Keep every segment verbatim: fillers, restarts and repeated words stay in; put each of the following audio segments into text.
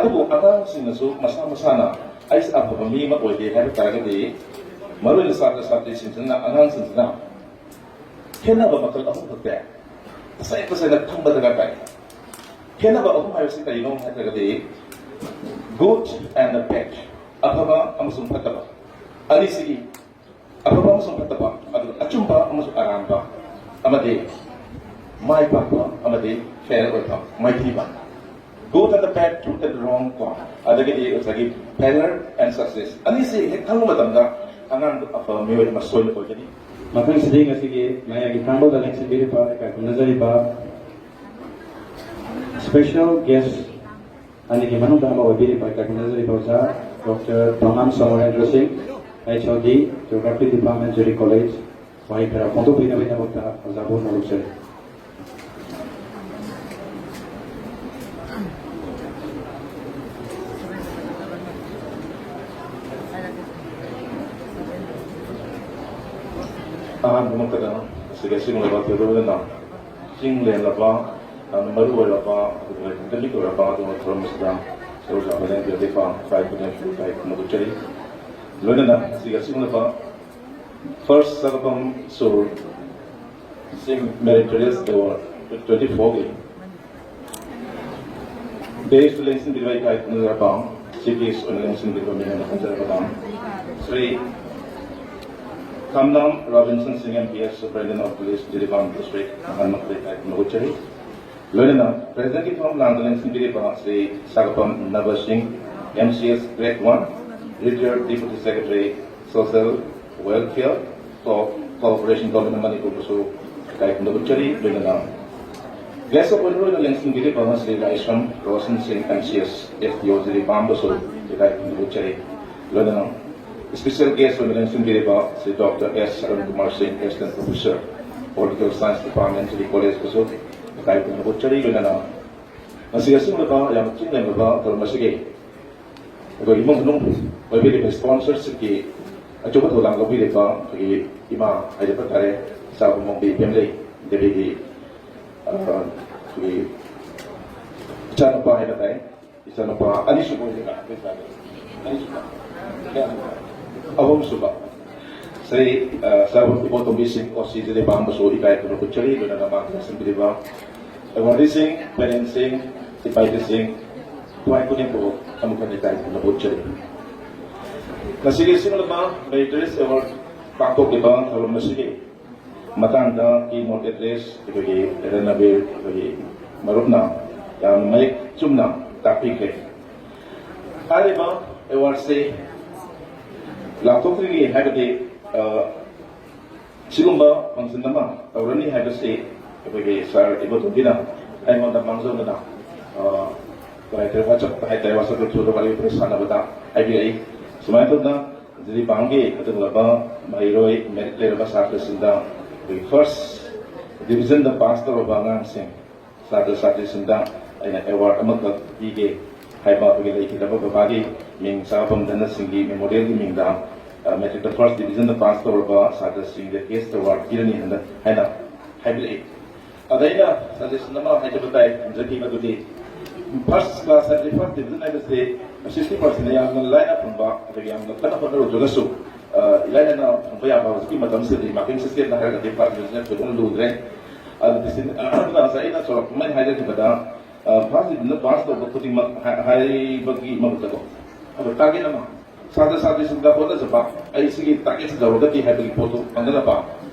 ꯑꯗꯨꯕꯨ ꯑꯉꯥꯡꯁꯤꯡꯅꯁꯨ ꯃꯁꯥ ꯃꯁꯥꯅ ꯑꯩꯁꯦ ꯑꯐꯕ ꯃꯤ ꯑꯃ ꯑꯣꯏꯒꯦ ꯍꯥꯏꯕ ꯇꯥꯔꯒꯗꯤ, ꯃꯔꯨꯑꯣꯏꯅ ꯁꯥꯇ꯭ꯔ ꯁꯥꯇ꯭ꯔꯤꯁꯤꯡꯁꯤꯅ, ꯑꯉꯥꯡꯁꯤꯡꯁꯤꯅ ꯈꯦꯠꯅꯕ ꯃꯈꯜ ꯑꯍꯨꯝ ꯈꯛꯇ ꯇꯁꯦꯡ ꯇꯁꯦꯡꯅ ꯈꯪꯕ ꯗꯔꯀꯥꯔ ꯇꯥꯏ꯫ ꯈꯦꯠꯅꯕ ꯑꯍꯨꯝ ꯍꯥꯏꯕꯁꯤ ꯀꯔꯤꯅꯣ ꯍꯥꯏꯔꯒꯗꯤ, good and the bad, ꯑꯐꯕ ꯑꯃꯁꯨꯡ ꯐꯠꯇꯕ꯫ ꯑꯅꯤꯁꯤꯒꯤ, ꯑꯐꯕ ꯑꯃꯁꯨꯡ ꯐꯠꯇꯕ, ꯑꯗꯨꯒ ꯑꯆꯨꯝꯕ ꯑꯃꯁꯨꯡ ꯑꯔꯥꯟꯕ, ꯑꯃꯗꯤ ꯃꯥꯏ ꯄꯥꯛꯄ ꯑꯃꯗꯤ ꯐꯦꯜ ꯑꯣꯏꯕ, ꯃꯥꯏꯊꯤꯕ꯫ Good and the bad, truth and wrong ꯀꯣ, ꯑꯗꯒꯤꯗꯤ ꯉꯁꯥꯏꯒꯤ failure and success, ꯑꯅꯤꯁꯤ ꯍꯦꯛ ꯈꯪꯕ ꯃꯇꯝꯗ ꯑꯉꯥꯡꯗꯣ ꯑꯐꯕ ꯃꯤꯑꯣꯏ ꯑꯃ ꯁꯣꯏꯅ ꯑꯣꯏꯒꯅꯤ꯫ ꯃꯊꯪꯁꯤꯗꯤ ꯉꯁꯤꯒꯤ ꯃꯌꯥꯏꯒꯤ ꯊꯥꯡꯕꯧꯗ ꯂꯦꯡꯁꯤꯟꯕꯤꯔꯤꯕ ꯏꯀꯥꯏ ꯈꯨꯝꯅꯖꯔꯤꯕ special guest ꯑꯅꯤꯒꯤ ꯃꯅꯨꯡꯗ ꯑꯃ ꯑꯣꯏꯕꯤꯔꯤꯕ ꯏꯀꯥꯏ ꯈꯨꯝꯅꯖꯔꯤꯕ ꯑꯣꯖꯥ ꯗꯣꯛꯇꯔ ꯄꯥꯉꯥꯝ ꯁꯃꯔꯦꯟꯗ꯭ꯔ ꯁꯤꯡ, ꯑꯩꯆ ꯑꯣ ꯗꯤ, Geography Department, ꯖꯤ ꯗꯤ College, ꯋꯥꯍꯩ ꯈꯔ ꯐꯣꯡꯗꯣꯛꯄꯤꯅꯕꯒꯤꯗꯃꯛꯇ ꯑꯣꯖꯥꯕꯨ ꯅꯣꯂꯨꯛꯆꯔꯤ꯫ ꯑꯍꯥꯟꯕꯃꯛꯇꯗ ꯑꯁꯤꯒ ꯑꯁꯤꯒꯨꯝꯂꯕ ꯊꯣꯏꯗꯣꯛꯅ ꯆꯤꯡ ꯂꯦꯟꯂꯕ, ꯌꯥꯝꯅ ꯃꯔꯨ ꯑꯣꯏꯔꯕ, ꯑꯗꯨꯒ ꯄꯦꯟꯗꯦꯃꯤꯛ ꯑꯣꯏꯔꯕ ꯑꯗꯨꯒꯨꯝꯕ ꯊꯧꯔꯝ ꯑꯁꯤꯗ ꯁꯔꯨꯛ ꯌꯥꯕ ꯂꯦꯡꯕꯤꯔꯗꯤ ꯐꯥ ꯐꯥꯏ ꯈꯨꯗꯤꯡꯃꯛ ꯐꯥꯏ ꯈꯨꯝꯅꯕ ꯎꯠꯆꯔꯤ꯫ ꯂꯣꯏꯅꯅ ꯑꯁꯤꯒ ꯑꯁꯤꯒꯨꯝꯂꯕ First ꯁꯒꯄꯝ ꯁꯨꯔ ꯁꯤ Meritorious Award twenty four ꯒꯤ ꯕꯦꯁꯇ ꯂꯦꯡꯁꯤꯟꯕꯤꯔꯤꯕ ꯏꯀꯥꯏ ꯈꯨꯝꯅꯖꯔꯕ, ꯆꯤꯐ ꯒꯦꯁ ꯑꯣꯏꯅ ꯂꯦꯡꯁꯤꯟꯕꯤꯔꯤꯕ ꯃꯤꯅ ꯈꯟꯖꯔꯕ ꯁ꯭ꯔꯤ ꯈꯝꯅꯥꯝ ꯔꯣꯕꯤꯟꯁꯟ ꯁꯤꯡ, M P S, Superintendent of Police, Jiribam district, ꯑꯍꯥꯟꯕ ꯃꯈꯇ ꯏꯀꯥꯏ ꯈꯨꯝꯅꯕ ꯎꯠꯆꯔꯤ꯫ ꯂꯣꯏꯅꯅ ꯄ꯭ꯔꯦꯁꯤꯗꯦꯟꯠꯀꯤ ꯊꯧꯔꯝ ꯂꯥꯡꯗ ꯂꯦꯡꯁꯤꯟꯕꯤꯔꯤꯕ ꯁ꯭ꯔꯤ ꯁꯥꯒꯄꯝ ꯅꯕ ꯁꯤꯡ, M C S Grade one, Retired Deputy Secretary, Social Welfare, Co-, Cooperation, Government of Manipur ꯕꯨꯁꯨ ꯏꯀꯥꯏ ꯈꯨꯝꯅꯕ ꯎꯠꯆꯔꯤ꯫ ꯂꯣꯏꯅꯅ Guest of Honour ꯑꯣꯏꯅ ꯂꯦꯡꯁꯤꯟꯕꯤꯔꯤꯕ ꯁ꯭ꯔꯤ ꯂꯥꯏꯁ꯭ꯔꯝ ꯔꯣꯁꯟ ꯁꯤꯡ, M C S, S D ꯑꯣ ꯖꯤꯔꯤꯕꯥꯝ ꯕꯨꯁꯨ ꯏꯀꯥꯏ ꯈꯨꯝꯅꯕ ꯎꯠꯆꯔꯤ꯫ ꯂꯣꯏꯅꯅ Special Guest ꯑꯣꯏꯅ ꯂꯦꯡꯁꯤꯟꯕꯤꯔꯤꯕ ꯁ꯭ꯔꯤ ꯗꯣꯛꯇꯔ ꯑꯦꯁ ꯁꯔꯟ ꯀꯨꯃꯥꯔ ꯁꯤꯡ, Assistant Professor, Political Science Department, G ꯗꯤ College ꯕꯨꯁꯨ ꯏꯀꯥꯏ ꯈꯨꯝꯅꯕ ꯎꯠꯆꯔꯤ꯫ ꯂꯣꯏꯅꯅ ꯉꯁꯤ ꯑꯁꯤꯒꯨꯝꯂꯕ ꯌꯥꯝꯅ ꯆꯤꯡ ꯂꯦꯝꯂꯕ ꯊꯧꯔꯝ ꯑꯁꯤꯒꯤ ꯑꯩꯈꯣꯏ ꯏꯃꯨꯡ ꯃꯅꯨꯡ ꯑꯣꯏꯕꯤꯔꯤꯕ sponsorship ꯀꯤ ꯑꯆꯧꯕ ꯊꯧꯗꯥꯡ ꯂꯧꯕꯤꯔꯤꯕ ꯑꯩꯈꯣꯏꯒꯤ ꯏꯃꯥ ꯍꯥꯏꯖꯕ ꯇꯥꯔꯦ, ꯏꯆꯥꯕꯨ ꯃꯣꯡꯕꯤ ꯐꯦꯃꯤꯂꯤ, ꯗꯦꯜꯂꯤꯒꯤ, ꯑ, ꯑꯩꯈꯣꯏꯒꯤ ꯏꯆꯥꯅꯨꯄꯥ ꯍꯥꯏꯕ ꯇꯥꯏ꯫ ꯏꯆꯥꯅꯨꯄꯥ ꯑꯅꯤꯁꯨꯕ ꯑꯣꯏꯗꯣꯏꯔꯥ? ꯑꯩꯈꯣꯏ ꯏꯆꯥꯅꯤ꯫ ꯑꯅꯤꯁꯨꯕ꯫ ꯑꯍꯨꯝꯁꯨꯕ꯫ ꯁꯤ, ꯑ, ꯁꯥꯔ ꯏꯕꯣꯇꯣꯝꯕꯤ ꯁꯤꯡ ꯑꯣ ꯁꯤ ꯖꯤꯔꯤꯕꯥꯝꯕꯨꯁꯨ ꯏꯀꯥꯏ ꯈꯨꯝꯅꯕ ꯎꯠꯆꯔꯤ, ꯂꯣꯏꯅꯅ ꯃꯥꯡꯗ ꯂꯥꯛꯁꯤꯟꯕꯤꯔꯤꯕ ꯑꯦꯋꯥꯔꯗꯤꯁꯤꯡ, ꯄꯦꯔꯦꯟꯁꯁꯤꯡ, ꯏꯄꯥ ꯏꯄꯨꯁꯤꯡ, ꯈ꯭ꯋꯥꯏ ꯈꯨꯗꯤꯡꯃꯛꯄꯨ ꯑꯃꯨꯛ ꯍꯟꯅ ꯏꯀꯥꯏ ꯈꯨꯝꯅꯕ ꯎꯠꯆꯔꯤ꯫ ꯉꯁꯤꯒꯤ ꯑꯁꯤꯒꯨꯝꯂꯕ ꯃꯦꯔꯤꯇꯣꯔꯤꯌꯁ ꯑꯦꯋꯥꯔꯗ ꯄꯥꯡꯊꯣꯛꯂꯤꯕ ꯊꯧꯔꯝ ꯑꯁꯤꯒꯤ ꯃꯇꯥꯡꯗ keynote address ꯑꯩꯈꯣꯏꯒꯤ ꯔꯅꯕꯤꯔ ꯑꯩꯈꯣꯏꯒꯤ ꯃꯔꯨꯞꯅ ꯌꯥꯝꯅ ꯃꯌꯦꯛ ꯆꯨꯝꯅ ꯇꯥꯛꯄꯤꯈ꯭ꯔꯦ꯫ ꯍꯥꯏꯔꯤꯕ ꯑꯦꯋꯥꯔꯗꯁꯤ ꯂꯥꯎꯊꯣꯛꯇ꯭ꯔꯤꯉꯩ ꯍꯥꯏꯕꯗꯤ, ꯑ, ꯁꯤꯒꯨꯝꯕ ꯐꯪꯁꯟ ꯑꯃ ꯇꯧꯔꯅꯤ ꯍꯥꯏꯕꯁꯤ ꯑꯩꯈꯣꯏꯒꯤ ꯁꯥꯔ ꯏꯕꯣꯇꯣꯝꯕꯤꯅ ꯑꯩꯉꯣꯟꯗ ꯃꯥꯡꯖꯧꯅꯅ, ꯑ, ꯀꯔꯤ ꯍꯥꯏꯇꯥꯔꯦ, WhatsApp ꯍꯥꯏꯇꯥꯔꯦ, WhatsApp ꯒꯤ through ꯗ ꯋꯥꯔꯤ ꯋꯥꯇꯥꯏ ꯁꯥꯟꯅꯕꯗ ꯍꯥꯏꯕꯤꯔꯛꯏ꯫ ꯁꯨꯃꯥꯏꯅ ꯇꯧꯗꯅ ꯖꯤꯔꯤꯕꯥꯝꯒꯤ ꯑꯗꯨꯒꯨꯝꯂꯕ ꯃꯍꯩꯔꯣꯏ merit ꯂꯩꯔꯕ ꯁꯥꯇ꯭ꯔꯁꯤꯡꯗ ꯑꯩꯈꯣꯏꯒꯤ first division ꯗ pass ꯇꯧꯔꯕ ꯑꯉꯥꯡꯁꯤꯡ, ꯁꯥꯇ꯭ꯔ ꯁꯥꯇ꯭ꯔꯤꯁꯤꯡꯗ ꯑꯩꯅ ꯑꯦꯋꯥꯔꯗ ꯑꯃꯈꯛ ꯄꯤꯒꯦ ꯍꯥꯏꯕ ꯑꯩꯈꯣꯏꯒꯤ ꯂꯩꯈꯤꯗꯕ ꯕꯕꯥꯒꯤ ꯃꯤꯡ ꯆꯥꯐꯝ ꯙꯅꯁꯤꯡꯒꯤ memorial ꯒꯤ ꯃꯤꯡꯗ, ꯑ, matric ꯇ first division ꯗ pass ꯇꯧꯔꯕ ꯁꯥꯇ꯭ꯔꯁꯤꯡꯗ cash award ꯄꯤꯔꯅꯤ ꯍꯥꯏꯅ, ꯍꯥꯏꯅ ꯍꯥꯏꯕꯤꯔꯛꯏ꯫ ꯑꯗ ꯑꯩꯅ suggestion ꯑꯃ ꯍꯥꯏꯖꯕ ꯇꯥꯏ, ꯊꯝꯖꯈꯤ, ꯃꯗꯨꯗꯤ first class ꯍꯥꯏꯕꯗꯤ first division ꯍꯥꯏꯕꯁꯤ sixty percent ꯌꯥꯝꯅ ꯂꯥꯏꯅ ꯐꯪꯕ, ꯑꯗꯒꯤ ꯌꯥꯝꯅ ꯀꯟꯅ ꯍꯣꯠꯅꯔꯨꯗ꯭ꯔꯒꯁꯨ, ꯑ, ꯏꯂꯥꯏ ꯂꯥꯏꯅ ꯐꯪꯕ ꯌꯥꯕ ꯍꯧꯖꯤꯛꯀꯤ ꯃꯇꯝꯁꯤꯗꯗꯤ marking system ꯗ ꯍꯥꯏꯔꯒꯗꯤ first division ꯊꯣꯏꯗꯣꯛꯅ ꯂꯨꯗ꯭ꯔꯦ꯫ ꯑꯗꯨ ꯗꯤꯁꯇ꯭ꯔꯤꯛ, ꯑꯗꯨꯅ ꯉꯁꯥꯏ ꯑꯩꯅ ꯆꯥꯎꯔꯥꯛꯄ ꯑꯃ ꯍꯥꯏꯖꯈꯤꯕꯗ, ꯑ, first division ꯗ pass ꯇꯧꯕ ꯈꯨꯗꯤꯡꯃꯛ ꯍꯥꯏ-, ꯍꯥꯏꯕꯒꯤ ꯃꯍꯨꯠꯇꯀꯣ, ꯑꯗꯣ target ꯑꯃ, ꯁꯥꯇ꯭ꯔ ꯁꯥꯇ꯭ꯔꯤꯁꯤꯡꯗ ꯍꯣꯠꯅꯖꯕ, ꯑꯩ ꯁꯤꯒꯤ target ꯁꯤ ꯌꯧꯔꯒꯗꯤ ꯍꯥꯏꯕꯒꯤ ꯄꯣꯠꯇꯨ ꯐꯪꯅꯅꯕ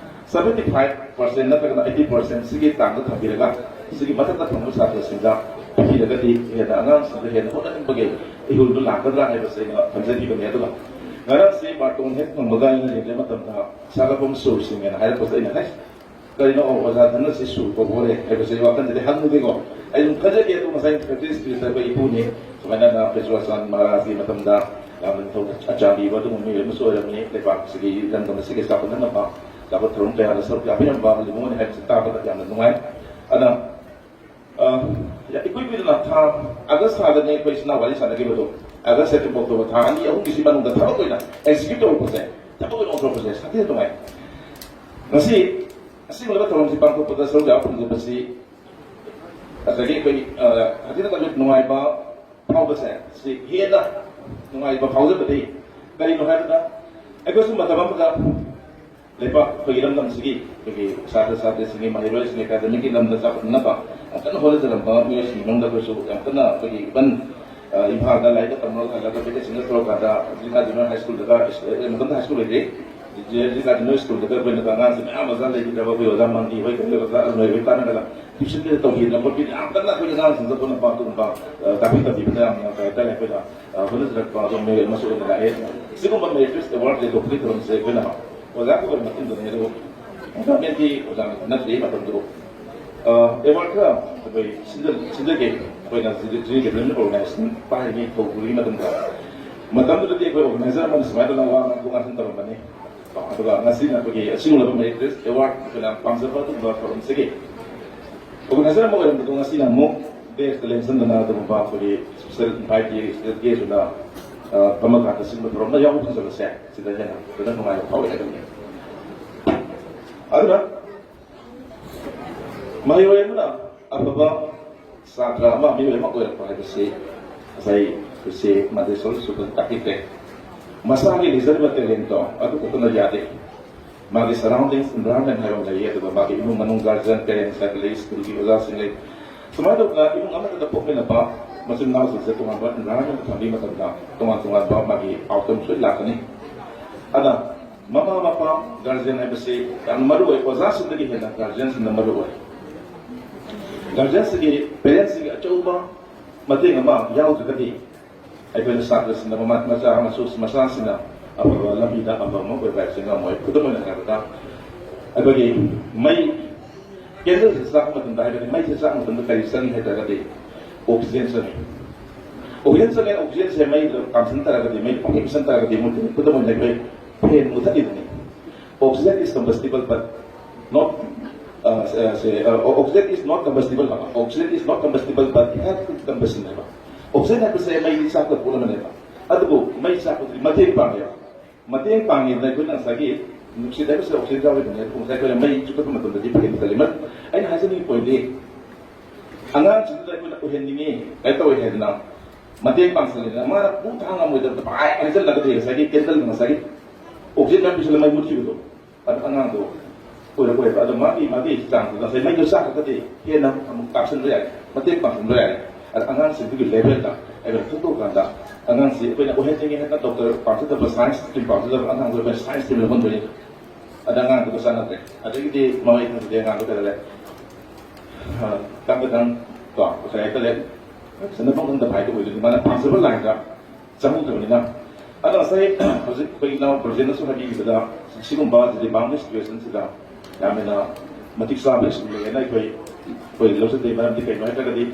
seventy five percent ꯅꯠꯇ꯭ꯔꯒꯅ eighty percent ꯁꯤꯒꯤ ꯇꯥꯡꯗ ꯊꯝꯕꯤꯔꯒ, ꯁꯤꯒꯤ ꯃꯊꯛꯇ ꯐꯪꯕ ꯁꯥꯇ꯭ꯔꯁꯤꯡꯗ ꯄꯤꯔꯒꯗꯤ ꯍꯦꯟꯅ ꯑꯉꯥꯡꯁꯤꯡꯗ ꯍꯦꯟꯅ ꯍꯣꯠꯅꯅꯤꯡꯕꯒꯤ ꯏꯍꯨꯜꯗꯨ ꯂꯥꯛꯀꯗ꯭ꯔꯥ ꯍꯥꯏꯕꯁꯦ ꯑꯩꯅ ꯈꯟꯖꯈꯤꯕꯅꯤ꯫ ꯑꯗꯨꯒ ꯉꯔꯥꯡꯁꯤ ꯕꯥꯔꯇꯣꯟ ꯍꯦꯛ ꯐꯪꯕꯒ ꯑꯩꯅ ꯌꯦꯡꯖꯕ ꯃꯇꯝꯗ ꯁꯥꯒꯐꯝ ꯁꯨꯔꯁꯤꯡ ꯍꯥꯏꯅ ꯍꯥꯏꯔꯛꯄꯁꯦ ꯑꯩꯅ, "ꯍꯩ, ꯀꯔꯤꯅꯣ ꯑꯣꯖꯥ ꯙꯅꯁꯤ ꯁꯨꯔ ꯀꯧꯕ ꯑꯣꯏꯔꯦ?" ꯍꯥꯏꯕꯁꯦ ꯑꯩ ꯋꯥꯈꯜꯗꯗꯤ ꯍꯪꯉꯨꯗꯦꯀꯣ꯫ ꯑꯩ ꯑꯗꯨꯝ ꯈꯟꯖꯈꯤ, ꯑꯗꯨ ꯉꯁꯥꯏ practice ꯄꯤꯔꯤꯁꯦ ꯑꯩꯈꯣꯏ ꯏꯄꯨꯅꯤ꯫ ꯁꯨꯃꯥꯏꯅ ꯑꯩꯈꯣꯏ ꯆꯨꯔꯥꯆꯥꯟ ꯃꯍꯥꯔꯥꯖꯒꯤ ꯃꯇꯝꯗ ꯌꯥꯝꯅ ꯅꯤꯡꯊꯧ ꯆꯥꯟꯕꯤꯕ ꯑꯗꯨꯒꯨꯝꯕ ꯃꯤꯑꯣꯏ ꯑꯃꯁꯨ ꯑꯣꯏꯔꯝꯃꯤ꯫ ꯂꯩꯕꯥꯛꯁꯤꯒꯤ ꯏꯔꯝꯗꯝ ꯑꯁꯤꯒꯤ ꯆꯥꯎꯈꯠꯅꯅꯕ ꯆꯥꯎꯈꯠ ꯊꯧꯔꯝ ꯀꯌꯥꯗ ꯁꯔꯨꯛ ꯌꯥꯕꯤꯔꯝꯕ ꯂꯤꯃꯣꯟ ꯍꯥꯏꯕꯁꯤ ꯇꯥꯕꯗ ꯌꯥꯝꯅ ꯅꯨꯡꯉꯥꯏ꯫ ꯑꯗ, ꯑ, ꯏꯀꯨꯏ ꯀꯨꯏꯗꯅ ꯊꯥ ꯑꯥꯒꯁ ꯊꯥꯗꯅꯤ ꯑꯩꯈꯣꯏ ꯏꯆꯤꯟ ꯏꯅꯥꯎ ꯋꯥꯔꯤ ꯁꯥꯟꯅꯈꯤꯕꯗꯣ꯫ ꯑꯥꯒꯁ, ꯁꯦꯞꯇꯦꯝꯕꯔ, ꯑꯣꯛꯇꯣꯕꯔ ꯊꯥ ꯑꯅꯤ ꯑꯍꯨꯝꯒꯤꯁꯤ ꯃꯅꯨꯡꯗ ꯊꯕꯛ ꯑꯣꯏꯅ execute ꯇꯧꯔꯛꯄꯁꯦ, ꯊꯕꯛ ꯑꯣꯏꯅ ꯑꯣꯟꯊꯣꯔꯛꯄꯁꯦ ꯁꯥꯊꯤꯅ ꯅꯨꯡꯉꯥꯏ꯫ ꯉꯁꯤ ꯑꯁꯤꯒꯨꯝꯂꯕ ꯊꯧꯔꯝꯁꯤ ꯄꯥꯡꯊꯣꯛꯄꯗ ꯁꯔꯨꯛ ꯌꯥꯕ ꯐꯪꯖꯕꯁꯤ, ꯑꯗꯒꯤ ꯑꯩꯈꯣꯏ, ꯑ, ꯁꯥꯊꯤꯅ ꯅꯨꯡꯉꯥꯏꯕ ꯐꯥꯎꯕꯁꯦ ꯁꯤ ꯍꯦꯟꯅ ꯅꯨꯡꯉꯥꯏꯕ ꯐꯥꯎꯖꯕꯗꯤ ꯀꯔꯤꯅꯣ ꯍꯥꯏꯕꯗ, ꯑꯩꯈꯣꯏꯁꯨ ꯃꯇꯝ ꯑꯃꯗ ꯂꯩꯕꯥꯛ ꯑꯩꯈꯣꯏꯒꯤ ꯏꯔꯝꯗꯝꯁꯤꯒꯤ ꯑꯩꯈꯣꯏꯒꯤ ꯁꯥꯇ꯭ꯔ ꯁꯥꯇ꯭ꯔꯁꯤꯡꯒꯤ, ꯃꯍꯩꯔꯣꯏꯁꯤꯡꯒꯤ ꯑꯦꯀꯥꯗꯃꯤꯛꯀꯤ ꯂꯝꯗ ꯆꯥꯎꯈꯠꯅꯕ ꯌꯥꯝ ꯀꯟꯅ ꯍꯣꯠꯅꯖꯔꯝꯕ ꯃꯤꯑꯣꯏꯁꯤꯡꯒꯤ ꯃꯅꯨꯡꯗ ꯑꯩꯈꯣꯏꯁꯨ ꯌꯥꯝ ꯀꯟꯅ ꯑꯩꯈꯣꯏꯒꯤ ꯏꯚꯟ, ꯑ, ꯏꯝꯐꯥꯜꯗ ꯂꯥꯏꯔꯤꯛ ꯇꯝꯕ ꯍꯜꯂꯒ ꯚꯦꯀꯦꯁꯟꯗ ꯊꯣꯛꯂꯀꯥꯟꯗ ꯖꯤꯔꯤꯀꯥ ꯖꯨꯅꯤꯌꯔ ꯍꯥꯏ ꯁ꯭ꯀꯨꯜꯗꯒ, ꯑ, ꯃꯇꯝꯗ ꯍꯥꯏ ꯁ꯭ꯀꯨꯜ ꯂꯩꯇ꯭ꯔꯤ, ꯖꯤꯔꯤꯀꯥ ꯖꯨꯅꯤꯌꯔ ꯁ꯭ꯀꯨꯜꯗꯒ ꯑꯩꯈꯣꯏꯅ ꯑꯉꯥꯡꯁꯤꯡ ꯃꯌꯥꯝ ꯑꯣꯖꯥ ꯂꯩꯈꯤꯗ꯭ꯔꯕ ꯑꯩꯈꯣꯏ ꯑꯣꯖꯥ ꯃꯪꯒꯤ ꯍꯣꯏ ꯀꯩ ꯑꯣꯖꯥ ꯑꯔꯨꯟ ꯍꯣꯏ ꯇꯥꯟꯅꯔꯒ ꯇ꯭ꯌꯨꯁꯟꯒ ꯇꯧꯕꯤꯗꯅ ꯈꯣꯠꯄꯤꯗꯅ ꯌꯥꯝ ꯀꯟꯅ ꯑꯩꯈꯣꯏ ꯑꯉꯥꯡꯁꯤꯡꯗ ꯑꯩꯈꯣꯏꯅ ꯄꯥꯎ ꯑꯗꯨꯒꯨꯝꯕ, ꯑ, ꯇꯥꯛꯄꯤ ꯇꯝꯕꯤꯕꯗ ꯌꯥꯝꯅ ꯀꯩ ꯍꯥꯏꯇꯥꯔꯦ ꯑꯩꯈꯣꯏꯅ, ꯑ, ꯍꯣꯠꯅꯖꯔꯛꯄ ꯑꯗꯨꯝ ꯃꯤꯑꯣꯏ ꯑꯃꯁꯨ ꯑꯣꯏꯅ ꯂꯥꯛꯑꯦ꯫ ꯁꯤꯒꯨꯝꯕ ꯃꯦꯔꯤꯠ ꯂꯤꯁ ꯑꯦꯋꯥꯔꯗ ꯂꯦꯟꯊꯣꯛꯄꯒꯤ ꯊꯧꯔꯝꯁꯦ ꯑꯩꯈꯣꯏꯅ ꯑꯣꯖꯥ ꯀꯧꯕ ꯃꯇꯨꯡꯗꯅꯦ, ꯑꯗꯨꯕꯨ ꯒꯚꯔꯟꯃꯦꯟꯠꯀꯤ ꯑꯣꯖꯥ ꯅꯠꯇ꯭ꯔꯤ ꯃꯇꯝꯗꯨ꯫ ꯑ, ꯑꯦꯋꯥꯔꯗ ꯈꯔ ꯑꯩꯈꯣꯏ ꯁꯤꯟꯖ-, ꯁꯤꯟꯖꯒꯦ꯫ ꯑꯩꯈꯣꯏꯅ ꯖꯨꯅꯤꯌꯔ ꯗꯦꯕꯂꯞꯃꯦꯟꯠ ꯑꯣꯔꯒꯅꯥꯏꯖꯦꯁꯟ ꯄꯥꯏꯔꯤꯉꯩ ꯍꯧꯗ꯭ꯔꯤꯉꯩ ꯃꯇꯝꯗ, ꯃꯇꯝꯗꯨꯗꯗꯤ ꯑꯩꯈꯣꯏ ꯑꯣꯔꯒꯅꯥꯏꯖꯔ ꯑꯃꯅ ꯁꯨꯃꯥꯏꯅ ꯇꯧꯗꯅ ꯋꯥ ꯉꯥꯡꯊꯣꯛ ꯉꯥꯡꯁꯤꯟ ꯇꯧꯔꯝꯕꯅꯤ꯫ ꯑꯗꯨꯒ ꯉꯁꯤꯅ ꯑꯩꯈꯣꯏꯒꯤ ꯑꯁꯤꯒꯨꯝꯂꯕ ꯃꯦꯔꯤꯠ ꯂꯤꯁ ꯑꯦꯋꯥꯔꯗ ꯑꯩꯈꯣꯏꯅ ꯄꯥꯝꯖꯕ ꯑꯗꯨꯒꯨꯝꯕ ꯊꯧꯔꯝꯁꯤꯒꯤ ꯑꯣꯔꯒꯅꯥꯏꯖꯔ ꯑꯃ ꯑꯣꯏꯔꯝꯕꯗꯣ ꯉꯁꯤꯅ ꯑꯃꯨꯛ ꯗꯦꯁꯇ ꯂꯦꯡꯁꯤꯟꯗꯅ ꯑꯗꯨꯒꯨꯝꯕ ꯑꯩꯈꯣꯏꯒꯤ ꯏꯁꯄꯤꯁꯦꯜ ꯏꯟꯚꯥꯏꯇꯤ, ꯏꯁꯄꯤꯁꯦꯜ ꯒꯦꯁ ꯑꯣꯏꯅ, ꯑ, ꯐꯝꯃꯀꯥꯟꯗ ꯁꯤꯒꯨꯝꯕ ꯊꯧꯔꯝꯗ ꯌꯥꯎꯕ ꯐꯪꯖꯕꯁꯦ ꯁꯤꯗ ꯍꯦꯟꯅ ꯐꯖꯅ ꯅꯨꯡꯉꯥꯏꯕ ꯐꯥꯎꯋꯦ ꯍꯥꯏꯕꯅꯤ꯫ ꯑꯗꯨꯅ ꯃꯍꯩꯔꯣꯏ ꯑꯃꯅ ꯑꯐꯕ ꯁꯥꯇ꯭ꯔ ꯑꯃ, ꯃꯤꯑꯣꯏ ꯑꯃ ꯑꯣꯏꯔꯛꯄ ꯍꯥꯏꯕꯁꯤ ꯉꯁꯥꯏ ꯏꯆꯦ ꯃꯗꯦꯁꯣꯔꯁꯨ ꯐꯖꯅ ꯇꯥꯛꯄꯤꯈ꯭ꯔꯦ꯫ ꯃꯁꯥꯒꯤ ꯂꯩꯖꯔꯤꯕ ꯇꯦꯂꯦꯟꯇꯣ ꯑꯗꯨ ꯈꯛꯇꯅ ꯌꯥꯗꯦ꯫ ꯃꯥꯒꯤ ꯁꯔꯥꯎꯟꯗꯤꯡꯁ, ꯏꯟꯚꯥꯏꯔꯣꯟꯃꯦꯟ ꯍꯥꯏꯕ ꯑꯃ ꯂꯩꯌꯦ, ꯑꯗꯨꯒ ꯃꯥꯒꯤ ꯏꯃꯨꯡ ꯃꯅꯨꯡ, ꯒꯥꯔꯖꯤꯌꯟ, ꯄꯦꯔꯦꯟꯁ ꯍꯥꯏꯕ ꯂꯩ, ꯁ꯭ꯀꯨꯜꯒꯤ ꯑꯣꯖꯥꯁꯤꯡ ꯂꯩ꯫ ꯁꯨꯃꯥꯏꯅ ꯇꯧꯗꯅ ꯏꯃꯨꯡ ꯑꯃꯠꯇꯗ ꯄꯣꯛꯃꯤꯟꯅꯕ ꯃꯆꯤꯟ ꯃꯅꯥꯎꯁꯤꯡꯁꯦ ꯇꯣꯉꯥꯟꯕ ꯏꯟꯚꯥꯏꯔꯣꯟꯃꯦꯟꯗ ꯊꯝꯕꯤꯕ ꯃꯇꯝꯗ ꯇꯣꯉꯥꯟ ꯇꯣꯉꯥꯟꯕ ꯃꯥꯒꯤ ꯑꯥꯎꯠꯀꯝꯁ ꯂꯣꯏ ꯂꯥꯛꯀꯅꯤ꯫ ꯑꯗ ꯃꯃꯥ ꯃꯄꯥ, ꯒꯥꯔꯖꯤꯌꯟ ꯍꯥꯏꯕꯁꯤ ꯌꯥꯝꯅ ꯃꯔꯨ ꯑꯣꯏ, ꯑꯣꯖꯥꯁꯤꯡꯗꯒꯤ ꯍꯦꯟꯅ ꯒꯥꯔꯖꯤꯌꯟꯁꯤꯡꯅ ꯃꯔꯨ ꯑꯣꯏ꯫ ꯒꯥꯔꯖꯤꯌꯟꯁꯤꯒꯤ, ꯄꯦꯔꯦꯟꯁꯁꯤꯒꯤ ꯑꯆꯧꯕ ꯃꯇꯦꯡ ꯑꯃ ꯌꯥꯎꯗ꯭ꯔꯒꯗꯤ ꯑꯩꯈꯣꯏꯅ ꯁꯥꯇ꯭ꯔꯁꯤꯡꯅ, ꯃꯃꯥ ꯃꯆꯥ ꯑꯃꯁꯨ ꯃꯆꯥꯁꯤꯡꯅ ꯑꯐꯕ ꯂꯝꯕꯤꯗ ꯑꯐꯕ ꯑꯃ ꯑꯣꯏꯕ ꯍꯥꯏꯕꯁꯤ ꯉꯝꯃꯣꯏ꯫ ꯈꯨꯗꯝ ꯑꯣꯏꯅ ꯍꯥꯏꯔꯕꯗ, ꯑꯩꯈꯣꯏꯒꯤ ꯃꯩ, ꯀꯦꯟꯗꯜꯁꯦ ꯆꯥꯛꯄ ꯃꯇꯝꯗ, ꯍꯥꯏꯕꯗꯤ ꯃꯩꯁꯦ ꯆꯥꯛꯄ ꯃꯇꯝꯗ ꯀꯔꯤ ꯆꯪꯉꯤ ꯍꯥꯏ ꯇꯥꯔꯒꯗꯤ ꯑꯣꯛꯁꯤꯖꯦꯟ ꯆꯪꯉꯤ꯫ ꯑꯣꯛꯁꯤꯖꯦꯟ ꯆꯪꯉꯦ, ꯑꯣꯛꯁꯤꯖꯦꯟꯁꯦ ꯃꯩꯗ ꯀꯥꯝꯁꯤꯟ ꯇꯥꯔꯒꯗꯤ, ꯃꯩ ꯄꯪꯍꯦꯛ ꯆꯪ ꯇꯥꯔꯒꯗꯤ, ꯃꯨꯠ-, ꯈꯨꯗꯝ ꯑꯣꯏꯅ ꯑꯩꯈꯣꯏ ꯐꯦꯟ ꯃꯨꯊꯠꯂꯤꯕꯅꯤ꯫ Oxygen is combustible but not, uh, uh, say, uh, oxygen is not combustible ꯍꯥꯏꯕ, oxygen is not combustible but help in combustion ꯍꯥꯏꯕ꯫ ꯑꯣꯛꯁꯤꯖꯦꯟ ꯍꯥꯏꯕꯁꯦ ꯃꯩ ꯆꯥꯛꯄ ꯄꯣꯠ ꯑꯃꯅꯦꯕ, ꯑꯗꯨꯕꯨ ꯃꯩ ꯆꯥꯛꯄꯗꯨꯗꯤ ꯃꯇꯦꯡ ꯄꯥꯡꯉꯦꯕ꯫ ꯃꯇꯦꯡ ꯄꯥꯡꯉꯦꯗꯅ ꯑꯩꯈꯣꯏꯅ ꯉꯁꯥꯏꯒꯤ ꯅꯨꯡꯁꯤꯠ ꯍꯥꯏꯕꯁꯦ ꯑꯣꯛꯁꯤꯖꯦꯟ ꯌꯥꯎꯔꯤꯕꯅꯦ, ꯑꯗꯨꯕꯨ ꯉꯁꯥꯏ ꯑꯩꯈꯣꯏꯅ ꯃꯩ ꯆꯨꯞꯄꯛꯄ ꯃꯇꯝꯗꯗꯤ ꯐꯦꯟ ꯃꯨꯊꯠꯂꯤ꯫ ꯃ-, ꯑꯩꯅ ꯍꯥꯏꯖꯅꯤꯡꯉꯤ ꯄꯣꯏꯟꯗꯤ, ꯑꯉꯥꯡꯁꯤꯡꯗꯨꯗ ꯑꯩꯈꯣꯏꯅ ꯑꯣꯏꯍꯟꯅꯤꯡꯉꯤ ꯀꯩ ꯇꯧꯋꯦ ꯍꯥꯏꯗꯅ, ꯃꯇꯦꯡ ꯄꯥꯡꯁꯤꯜꯂꯤꯗꯅ ꯃꯥꯅ ꯄꯨ ꯊꯥꯡ ꯉꯝꯃꯣꯏꯗꯕꯗ ꯄꯥꯏ ꯍꯩꯖꯤꯜꯂꯒꯗꯤ ꯉꯁꯥꯏꯒꯤ ꯀꯦꯟꯗꯜꯗꯣ, ꯉꯁꯥꯏꯒꯤ ꯑꯣꯛꯁꯤꯖꯦꯟ ꯃꯌꯥꯝ ꯄꯤꯁꯤꯜꯂ ꯃꯩ ꯃꯨꯠꯈꯤꯕꯗꯣ, ꯑꯗꯨ ꯑꯉꯥꯡꯗꯣ ꯑꯣꯏꯔꯛꯑꯣꯏꯕ꯫ ꯑꯗꯣ ꯃꯥꯒꯤ, ꯃꯥꯒꯤ ꯆꯥꯡꯗꯨꯗ ꯉꯁꯥꯏ ꯃꯩꯗꯣ ꯆꯥꯈ꯭ꯔꯒꯗꯤ ꯍꯦꯟꯅ ꯑꯃꯨꯛ ꯀꯥꯞꯁꯤꯟꯕ ꯌꯥꯏ, ꯃꯇꯦꯡ ꯄꯥꯡꯁꯤꯟꯕ ꯌꯥꯏ꯫ ꯑꯗ ꯑꯉꯥꯡꯁꯤꯡꯗꯨꯒꯤ ꯂꯦꯚꯦꯜꯗ ꯑꯩꯈꯣꯏꯅ ꯈꯪꯗꯣꯛꯑꯀꯥꯟꯗ ꯑꯉꯥꯡꯁꯤ ꯑꯩꯈꯣꯏꯅ ꯑꯣꯏꯍꯟꯅꯤꯡꯉꯦ ꯍꯥꯏꯅ ꯗꯣꯛꯇꯔ ꯄꯥꯝꯖꯗꯕ, ꯁꯥꯏꯟꯁ ꯁ꯭ꯇ꯭ꯔꯤꯝ ꯄꯥꯝꯖꯗꯕ ꯑꯉꯥꯡꯗꯣ ꯑꯩꯈꯣꯏꯅ ꯁꯥꯏꯟꯁ ꯁ꯭ꯇ꯭ꯔꯤꯝ ꯂꯧꯍꯟꯗꯣꯏꯅꯤ꯫ ꯑꯗ ꯑꯉꯥꯡꯗꯨꯒ ꯆꯥꯟꯅꯗ꯭ꯔꯦ꯫ ꯑꯗꯒꯤꯗꯤ ꯃꯃꯩ ꯈꯪꯗꯦ, ꯑꯉꯥꯡꯗꯣ ꯀꯩꯗꯧꯔꯦ? ꯑ, ꯈꯤꯇꯪ ꯈꯤꯇꯪ ꯀꯣ, ꯉꯁꯥꯏ ꯍꯥꯏꯇꯥꯔꯦ, ꯐꯖꯅ ꯄꯪꯗꯝꯗ ꯍꯥꯏꯕ ꯑꯣꯏꯗꯣꯏꯅꯤ, ꯃꯥꯅ ꯄꯥꯝꯖꯕ ꯂꯥꯏꯟꯗ ꯆꯪꯍꯧꯗꯕꯅꯤꯅ꯫ ꯑꯗꯣ ꯉꯁꯥꯏ ꯍꯧꯖꯤꯛ ꯑꯩꯈꯣꯏ ꯏꯅꯥꯎ ꯕ꯭ꯔꯣꯖꯦꯟꯅꯁꯨ ꯍꯥꯏꯕꯤꯈꯤꯕꯗ, ꯁꯤꯒꯨꯝꯕ ꯍꯧꯖꯤꯛ ꯂꯤꯕꯥꯡꯒꯤ ꯁꯤꯆꯨꯋꯦꯁꯟꯁꯤꯗ ꯌꯥꯝꯅ ꯃꯇꯤꯛ ꯆꯥꯕ ꯁ꯭ꯀꯨꯜ ꯂꯩꯌꯦꯅ ꯑꯩꯈꯣꯏ, ꯑꯩꯈꯣꯏ ꯂꯧꯖꯗꯦ꯫ ꯃꯔꯝꯗꯤ ꯀꯩꯅꯣ ꯍꯥꯏꯇꯥꯔꯒꯗꯤ,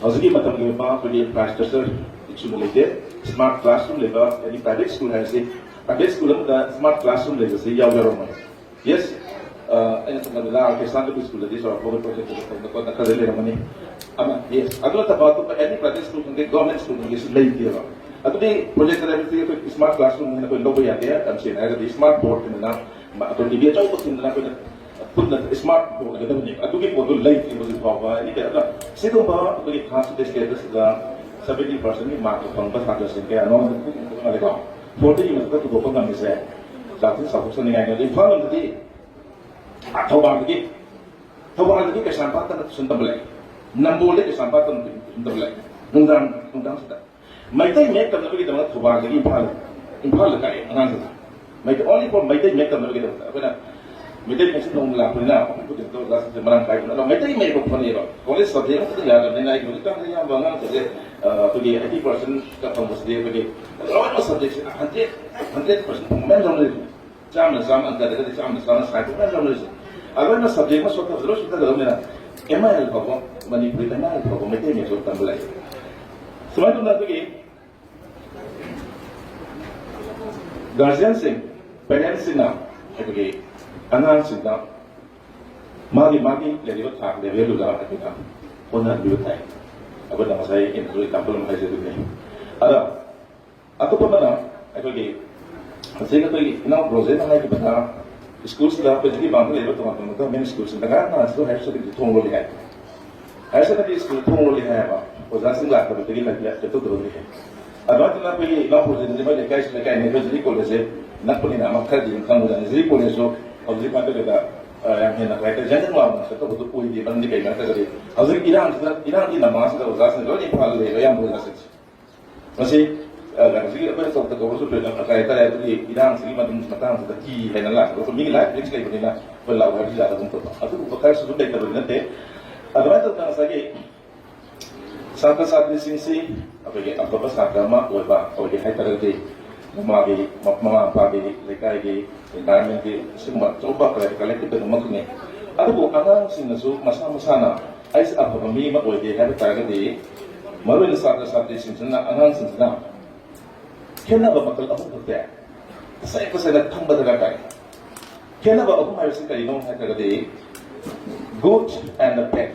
ꯍꯧꯖꯤꯛꯀꯤ ꯃꯇꯝꯒꯤ ꯑꯣꯏꯕ ꯑꯩꯈꯣꯏꯒꯤ ꯏꯟꯐ꯭ꯔꯥꯁ꯭ꯇ꯭ꯔꯛꯆꯔ ꯁꯨꯅ ꯂꯩꯇꯦ꯫ ꯁ꯭ꯃꯥꯔꯠ ꯀ꯭ꯂꯥꯁꯔꯨꯝ ꯂꯩꯕ ꯑꯦꯅꯤ ꯄ꯭ꯔꯥꯏꯚꯦꯠ ꯁ꯭ꯀꯨꯜ ꯍꯥꯏꯔꯁꯤ, ꯄ꯭ꯔꯥꯏꯚꯦꯠ ꯁ꯭ꯀꯨꯜ ꯑꯃꯗ ꯁ꯭ꯃꯥꯔꯠ ꯀ꯭ꯂꯥꯁꯔꯨꯝ ꯂꯩꯕꯁꯤ ꯌꯥꯎ ꯌꯥꯎꯔꯝꯃꯣꯏ꯫ ꯌꯦꯁ, ꯑ, ꯑꯩꯅ ꯈꯟꯕꯗ ꯂꯥꯜ ꯀ꯭ꯔꯤꯁꯅꯥꯟꯗ ꯁ꯭ꯀꯨꯜꯗꯗꯤ ꯆꯥꯎꯔꯥꯛꯄ ꯄ꯭ꯔꯣꯖꯦꯛꯇꯔ ꯇꯧꯗꯅ ꯈꯣꯠꯇꯅ ꯈꯔꯗꯤ ꯂꯩꯔꯝꯒꯅꯤ꯫ ꯑꯃ, ꯌꯦꯁ, ꯑꯗꯨ ꯅꯠꯇꯕ ꯑꯇꯣꯞꯄ ꯑꯦꯅꯤ ꯄ꯭ꯔꯥꯏꯚꯦꯠ ꯁ꯭ꯀꯨꯜ ꯈꯪꯗꯦ, ꯒꯣꯔꯃꯦꯟ ꯁ꯭ꯀꯨꯜ ꯈꯪꯗꯦ, ꯁꯤ ꯂꯩꯇꯦꯕ꯫ ꯑꯗꯨꯗꯤ ꯄ꯭ꯔꯣꯖꯦꯛꯇꯔ ꯍꯥꯏꯕꯁꯤ ꯑꯩꯈꯣꯏ ꯁ꯭ꯃꯥꯔꯠ ꯀ꯭ꯂꯥꯁꯔꯨꯝ ꯍꯥꯏꯅ ꯑꯩꯈꯣꯏ ꯂꯧꯕ ꯌꯥꯗꯦ꯫ ꯌꯥꯝ ꯁꯦꯡꯅ ꯍꯥꯏꯔꯒꯗꯤ ꯁ꯭ꯃꯥꯔꯠ ꯕꯣꯔꯗ ꯊꯤꯟꯗꯅ, ꯑꯩꯈꯣꯏ ꯇꯤ ꯚꯤ ꯑꯆꯧꯕ ꯊꯤꯟꯗꯅ ꯑꯩꯈꯣꯏꯅ ꯄꯨꯟꯅ ꯁ꯭ꯃꯥꯔꯠ ꯕꯣꯔꯗ ꯑꯣꯏꯒꯗꯕꯅꯦꯕ꯫ ꯑꯗꯨꯒꯤ ꯄꯣꯠꯇꯨ ꯂꯩꯇ꯭ꯔꯤ ꯍꯧꯖꯤꯛ ꯐꯥꯎꯕ꯫ ꯑꯗ ꯁꯤꯒꯨꯝꯕ ꯑꯩꯈꯣꯏꯒꯤ ꯊꯥꯔꯠ ꯁ꯭ꯇꯦꯖ ꯁ꯭ꯇꯦꯇꯁꯁꯤꯗ ꯁꯚꯦꯟꯇꯤ ꯄꯥꯔꯁꯦꯟꯒꯤ ꯃꯥꯔꯛꯇ ꯐꯪꯕ ꯁꯥꯇ꯭ꯔꯁꯤꯡ ꯀꯌꯥꯅꯣ ꯃꯥꯜꯂꯦꯀꯣ, ꯐꯣꯔꯇꯤꯒꯤ ꯃꯊꯛꯇ ꯄꯨꯊꯣꯛꯄ ꯉꯝꯃꯤꯁꯦ ꯆꯥꯎꯊꯣꯛ ꯆꯥꯎꯊꯣꯛꯆꯅꯤꯡꯉꯥꯏꯅꯤ꯫ ꯑꯗꯨ ꯏꯝꯐꯥꯜ ꯂꯣꯝꯗꯗꯤ, ꯑꯥ, ꯊꯧꯕꯥꯜꯗꯒꯤ, ꯊꯧꯕꯥꯜꯗꯒꯤ ꯀꯩꯁꯥꯝꯄꯥꯠꯇꯅ ꯇꯨꯏꯁꯟ ꯇꯝꯕ ꯂꯩ, ꯅꯝꯕꯣꯜꯗꯒꯤ ꯀꯩꯁꯥꯝꯄꯥꯠꯇꯅ ꯇꯨꯏꯁꯟ ꯇꯝꯕ ꯂꯩ꯫ ꯅꯨꯡꯗꯥꯡ, ꯅꯨꯡꯗꯥꯡꯁꯤꯗ ꯃꯩꯇꯩ ꯃꯌꯦꯛ ꯇꯝꯅꯕꯒꯤꯗꯃꯛ ꯊꯧꯕꯥꯜꯗꯒꯤ ꯏꯝꯐꯥꯜ, ꯏꯝꯐꯥꯜꯗ ꯀꯥꯏ ꯑꯉꯥꯡꯁꯤꯡ꯫ ꯃꯩꯇꯩ, only for ꯃꯩꯇꯩ ꯃꯌꯦꯛ ꯇꯝꯅꯕꯒꯤꯗꯃꯛꯇ꯫ ꯑꯩꯈꯣꯏꯅ ꯃꯩꯇꯩ ꯃꯌꯦꯛꯁꯤ ꯅꯧꯅ ꯂꯥꯛꯄꯅꯤꯅ ꯑꯩꯈꯣꯏ ꯈꯨꯗꯤꯡꯃꯛꯇ ꯑꯣꯖꯥꯁꯤꯡꯁꯦ ꯃꯔꯥꯡ ꯀꯥꯏꯕꯅ꯫ ꯑꯗꯣ ꯃꯩꯇꯩ ꯃꯌꯦꯛ ꯐꯥꯎ ꯐꯅꯦꯕ꯫ ꯀꯣꯂꯦꯖ ꯁꯕꯖꯦꯛ ꯑꯃꯈꯛꯇ ꯌꯥꯗꯕꯅꯤꯅ ꯑꯩ ꯍꯧꯖꯤꯛꯀꯥꯟꯗ ꯑꯌꯥꯝꯕ ꯑꯉꯥꯡꯁꯤꯡꯁꯦ, ꯑ, ꯑꯩꯈꯣꯏꯒꯤ ꯑꯩꯠꯇꯤ ꯄꯥꯔꯁꯦꯟ ꯐꯪꯕꯁꯤꯗꯤ ꯑꯩꯈꯣꯏꯒꯤ ꯂꯣꯏꯅꯃꯛ ꯁꯕꯖꯦꯛꯁꯦ ꯍꯟꯗ꯭ꯔꯦꯠ, ꯍꯟꯗ꯭ꯔꯦꯠ ꯄꯥꯔꯁꯦꯟ ꯐꯪꯕ ꯃꯌꯥꯝ ꯌꯥꯎꯅꯔꯤꯕꯅꯤ꯫ ꯆꯥꯝꯃ ꯆꯥꯝꯃ, ꯑꯪꯀꯗꯒꯗꯤ ꯆꯥꯝꯃ ꯆꯥꯝꯃ ꯁꯥꯏ ꯄꯨꯡꯌꯥꯝ ꯌꯥꯎꯅꯔꯤꯁꯦ꯫ ꯑꯗꯨꯅ ꯁꯕꯖꯦꯛ ꯑꯃ ꯁꯣꯠꯊꯕꯗ ꯂꯣꯏ ꯁꯣꯠꯊꯒꯗꯕꯅꯤꯅ ꯑꯦꯝ ꯑꯥꯏ ꯑꯦꯜ ꯐꯥꯎꯕ, ꯃꯅꯤꯄꯨꯔꯤ ꯑꯦꯝ ꯑꯥꯏ ꯑꯦꯜ ꯐꯥꯎꯕ ꯃꯩꯇꯩ ꯃꯌꯦꯛꯁꯨ ꯇꯝꯕ ꯂꯩ꯫ ꯁꯨꯃꯥꯏꯅ ꯇꯧꯗꯅ ꯑꯩꯈꯣꯏꯒꯤ ꯒꯥꯔꯖꯤꯌꯟꯁꯤꯡ, ꯄꯦꯔꯦꯟꯁꯁꯤꯡꯅ ꯑꯩꯈꯣꯏꯒꯤ ꯑꯉꯥꯡꯁꯤꯡꯗ ꯃꯥꯒꯤ, ꯃꯥꯒꯤ ꯂꯩꯔꯤꯕ ꯊꯥꯛ ꯂꯦꯚꯦꯜꯗꯨꯗ ꯑꯩꯈꯣꯏꯅ ꯍꯣꯠꯅꯍꯟꯕꯤꯕ ꯇꯥꯏ꯫ ꯑꯩꯈꯣꯏꯅ ꯉꯁꯥꯏ ꯑꯦꯛꯖꯥꯝꯄꯜ ꯑꯃ ꯍꯥꯏꯖꯈꯤꯕꯅꯤ꯫ ꯑꯗ ꯑꯇꯣꯞꯄ ꯑꯃꯅ ꯑꯩꯈꯣꯏꯒꯤ ꯍꯧꯖꯤꯛ ꯑꯩꯈꯣꯏꯒꯤ ꯏꯅꯥꯎ ꯕ꯭ꯔꯣꯖꯦꯟꯅ ꯍꯥꯏꯈꯤꯕꯗ ꯁ꯭ꯀꯨꯜꯁꯤꯗ ꯍꯧꯖꯤꯛꯀꯤ ꯕꯥꯡꯗ ꯂꯩꯔꯤꯕ ꯇꯣꯉꯥꯟ ꯇꯣꯉꯥꯟꯕ ꯒꯚꯔꯟꯃꯦꯟ ꯁ꯭ꯀꯨꯜꯁꯤꯡꯗ ꯉꯔꯥꯡ ꯅꯍꯥꯟꯁꯨ ꯍꯥꯌꯔ ꯁꯦꯀꯦꯟꯗꯔꯤ ꯊꯣꯡ ꯂꯣꯜꯂꯤ ꯍꯥꯏ꯫ ꯍꯥꯌꯔ ꯁꯦꯀꯦꯟꯗꯔꯤ ꯁ꯭ꯀꯨꯜ ꯊꯣꯡ ꯂꯣꯜꯂꯤ ꯍꯥꯏꯌꯦꯕ꯫ ꯑꯣꯖꯥꯁꯤꯡ ꯂꯥꯛꯇꯕꯗꯒꯤ ꯂꯥꯏꯔꯤꯛ ꯀꯩꯅꯣ ꯇꯧꯗꯕꯅꯤ꯫ ꯑꯗꯨꯃꯥꯏꯅ ꯇꯧꯅ ꯑꯩꯈꯣꯏꯒꯤ ꯏꯅꯥꯎꯄꯨꯔꯁꯤꯗꯗꯤ ꯃꯣꯏ ꯂꯩꯀꯥꯏꯁꯨ ꯂꯩꯀꯥꯏꯅꯤ, ꯑꯩꯈꯣꯏ ꯖꯤꯔꯤ ꯀꯣꯂꯦꯖꯁꯦ ꯅꯛꯄꯅꯤꯅ ꯑꯃ ꯈꯔꯗꯤ ꯑꯗꯨꯝ ꯈꯪꯕꯖꯥꯠꯅꯤ꯫ ꯖꯤꯔꯤ ꯀꯣꯂꯦꯖꯁꯨ ꯍꯧꯖꯤꯛ ꯃꯇꯝꯗ ꯌꯥꯝ ꯍꯦꯟꯅ ꯀꯩ ꯍꯥꯏꯇꯥꯔꯦ, ꯖꯟꯖꯟ ꯋꯥꯡꯅ ꯀꯩꯅꯣ ꯇꯧꯕꯗꯨ ꯑꯣꯏꯗꯦ꯫ ꯃꯔꯝꯗꯤ ꯀꯩꯒꯤꯅꯣ ꯍꯥꯏꯔꯒꯗꯤ ꯍꯧꯖꯤꯛ ꯏꯔꯥꯡꯁꯤꯗ, ꯏꯔꯥꯡꯒꯤ ꯅꯃꯥꯁꯤꯗ ꯑꯣꯖꯥꯁꯤꯡ ꯂꯣꯏꯅ ꯏꯝꯐꯥꯜꯗ ꯂꯩꯕ ꯑꯌꯥꯝꯕ ꯑꯣꯖꯥꯁꯤꯡꯁꯦ꯫ ꯃꯁꯤ ꯍꯧꯖꯤꯛ ꯑꯩꯈꯣꯏꯅ ꯇꯧꯕꯗ ꯀꯧꯕꯁꯨ ꯀꯩ ꯍꯥꯏꯇꯥꯔꯦ, ꯑꯗꯨꯒꯤ ꯏꯔꯥꯡꯁꯤꯒꯤ ꯃꯇꯝ ꯃꯇꯥꯡꯁꯤꯗ ꯀꯤ ꯍꯥꯏꯅ ꯂꯥꯛꯄꯗꯣ, ꯑꯩꯈꯣꯏ ꯃꯤꯒꯤ ꯂꯥꯏꯐ ꯔꯤꯛꯁ ꯂꯩꯕꯅꯤꯅ ꯑꯩꯈꯣꯏ ꯂꯥꯛꯑꯣ ꯍꯥꯏꯕꯁꯨ ꯌꯥꯗꯕ ꯑꯃ ꯊꯣꯛꯄ꯫ ꯑꯗꯨꯒꯨꯝꯕ ꯈꯔꯁꯨ ꯑꯗꯨꯝ ꯂꯩꯇꯕꯗꯤ ꯅꯠꯇꯦ꯫ ꯑꯗꯨꯃꯥꯏꯅ ꯇꯧꯗꯅ ꯉꯁꯥꯏꯒꯤ ꯁꯥꯇ꯭ꯔ ꯁꯥꯇ꯭ꯔꯤꯁꯤꯡꯁꯤ ꯑꯩꯈꯣꯏꯒꯤ ꯑꯐꯕ ꯁꯥꯇ꯭ꯔ ꯑꯃ ꯑꯣꯏꯕ ꯑꯣꯏꯒꯦ ꯍꯥꯏꯇꯥꯔꯒꯗꯤ ꯃꯃꯥꯒꯤ, ꯃꯃꯥ ꯃꯄꯥꯒꯤ, ꯂꯩꯀꯥꯏꯒꯤ, environment ꯀꯤ ꯑꯁꯤꯒꯨꯝꯕ ꯑꯆꯧꯕ ꯀꯂꯦꯛꯇꯤꯚ ꯑꯗꯨꯃꯛꯅꯤ꯫ ꯑꯗꯨꯕꯨ ꯑꯉꯥꯡꯁꯤꯡꯅꯁꯨ ꯃꯁꯥ ꯃꯁꯥꯅ ꯑꯩꯁꯦ ꯑꯐꯕ ꯃꯤ ꯑꯃ ꯑꯣꯏꯒꯦ ꯍꯥꯏꯕ ꯇꯥꯔꯒꯗꯤ, ꯃꯔꯨꯑꯣꯏꯅ ꯁꯥꯇ꯭ꯔ ꯁꯥꯇ꯭ꯔꯤꯁꯤꯡꯁꯤꯅ, ꯑꯉꯥꯡꯁꯤꯡꯁꯤꯅ ꯈꯦꯠꯅꯕ ꯃꯈꯜ ꯑꯍꯨꯝ ꯈꯛꯇ ꯇꯁꯦꯡ ꯇꯁꯦꯡꯅ ꯈꯪꯕ ꯗꯔꯀꯥꯔ ꯇꯥꯏ꯫ ꯈꯦꯠꯅꯕ ꯑꯍꯨꯝ ꯍꯥꯏꯕꯁꯤ ꯀꯔꯤꯅꯣ ꯍꯥꯏꯔꯒꯗꯤ, good and the bad,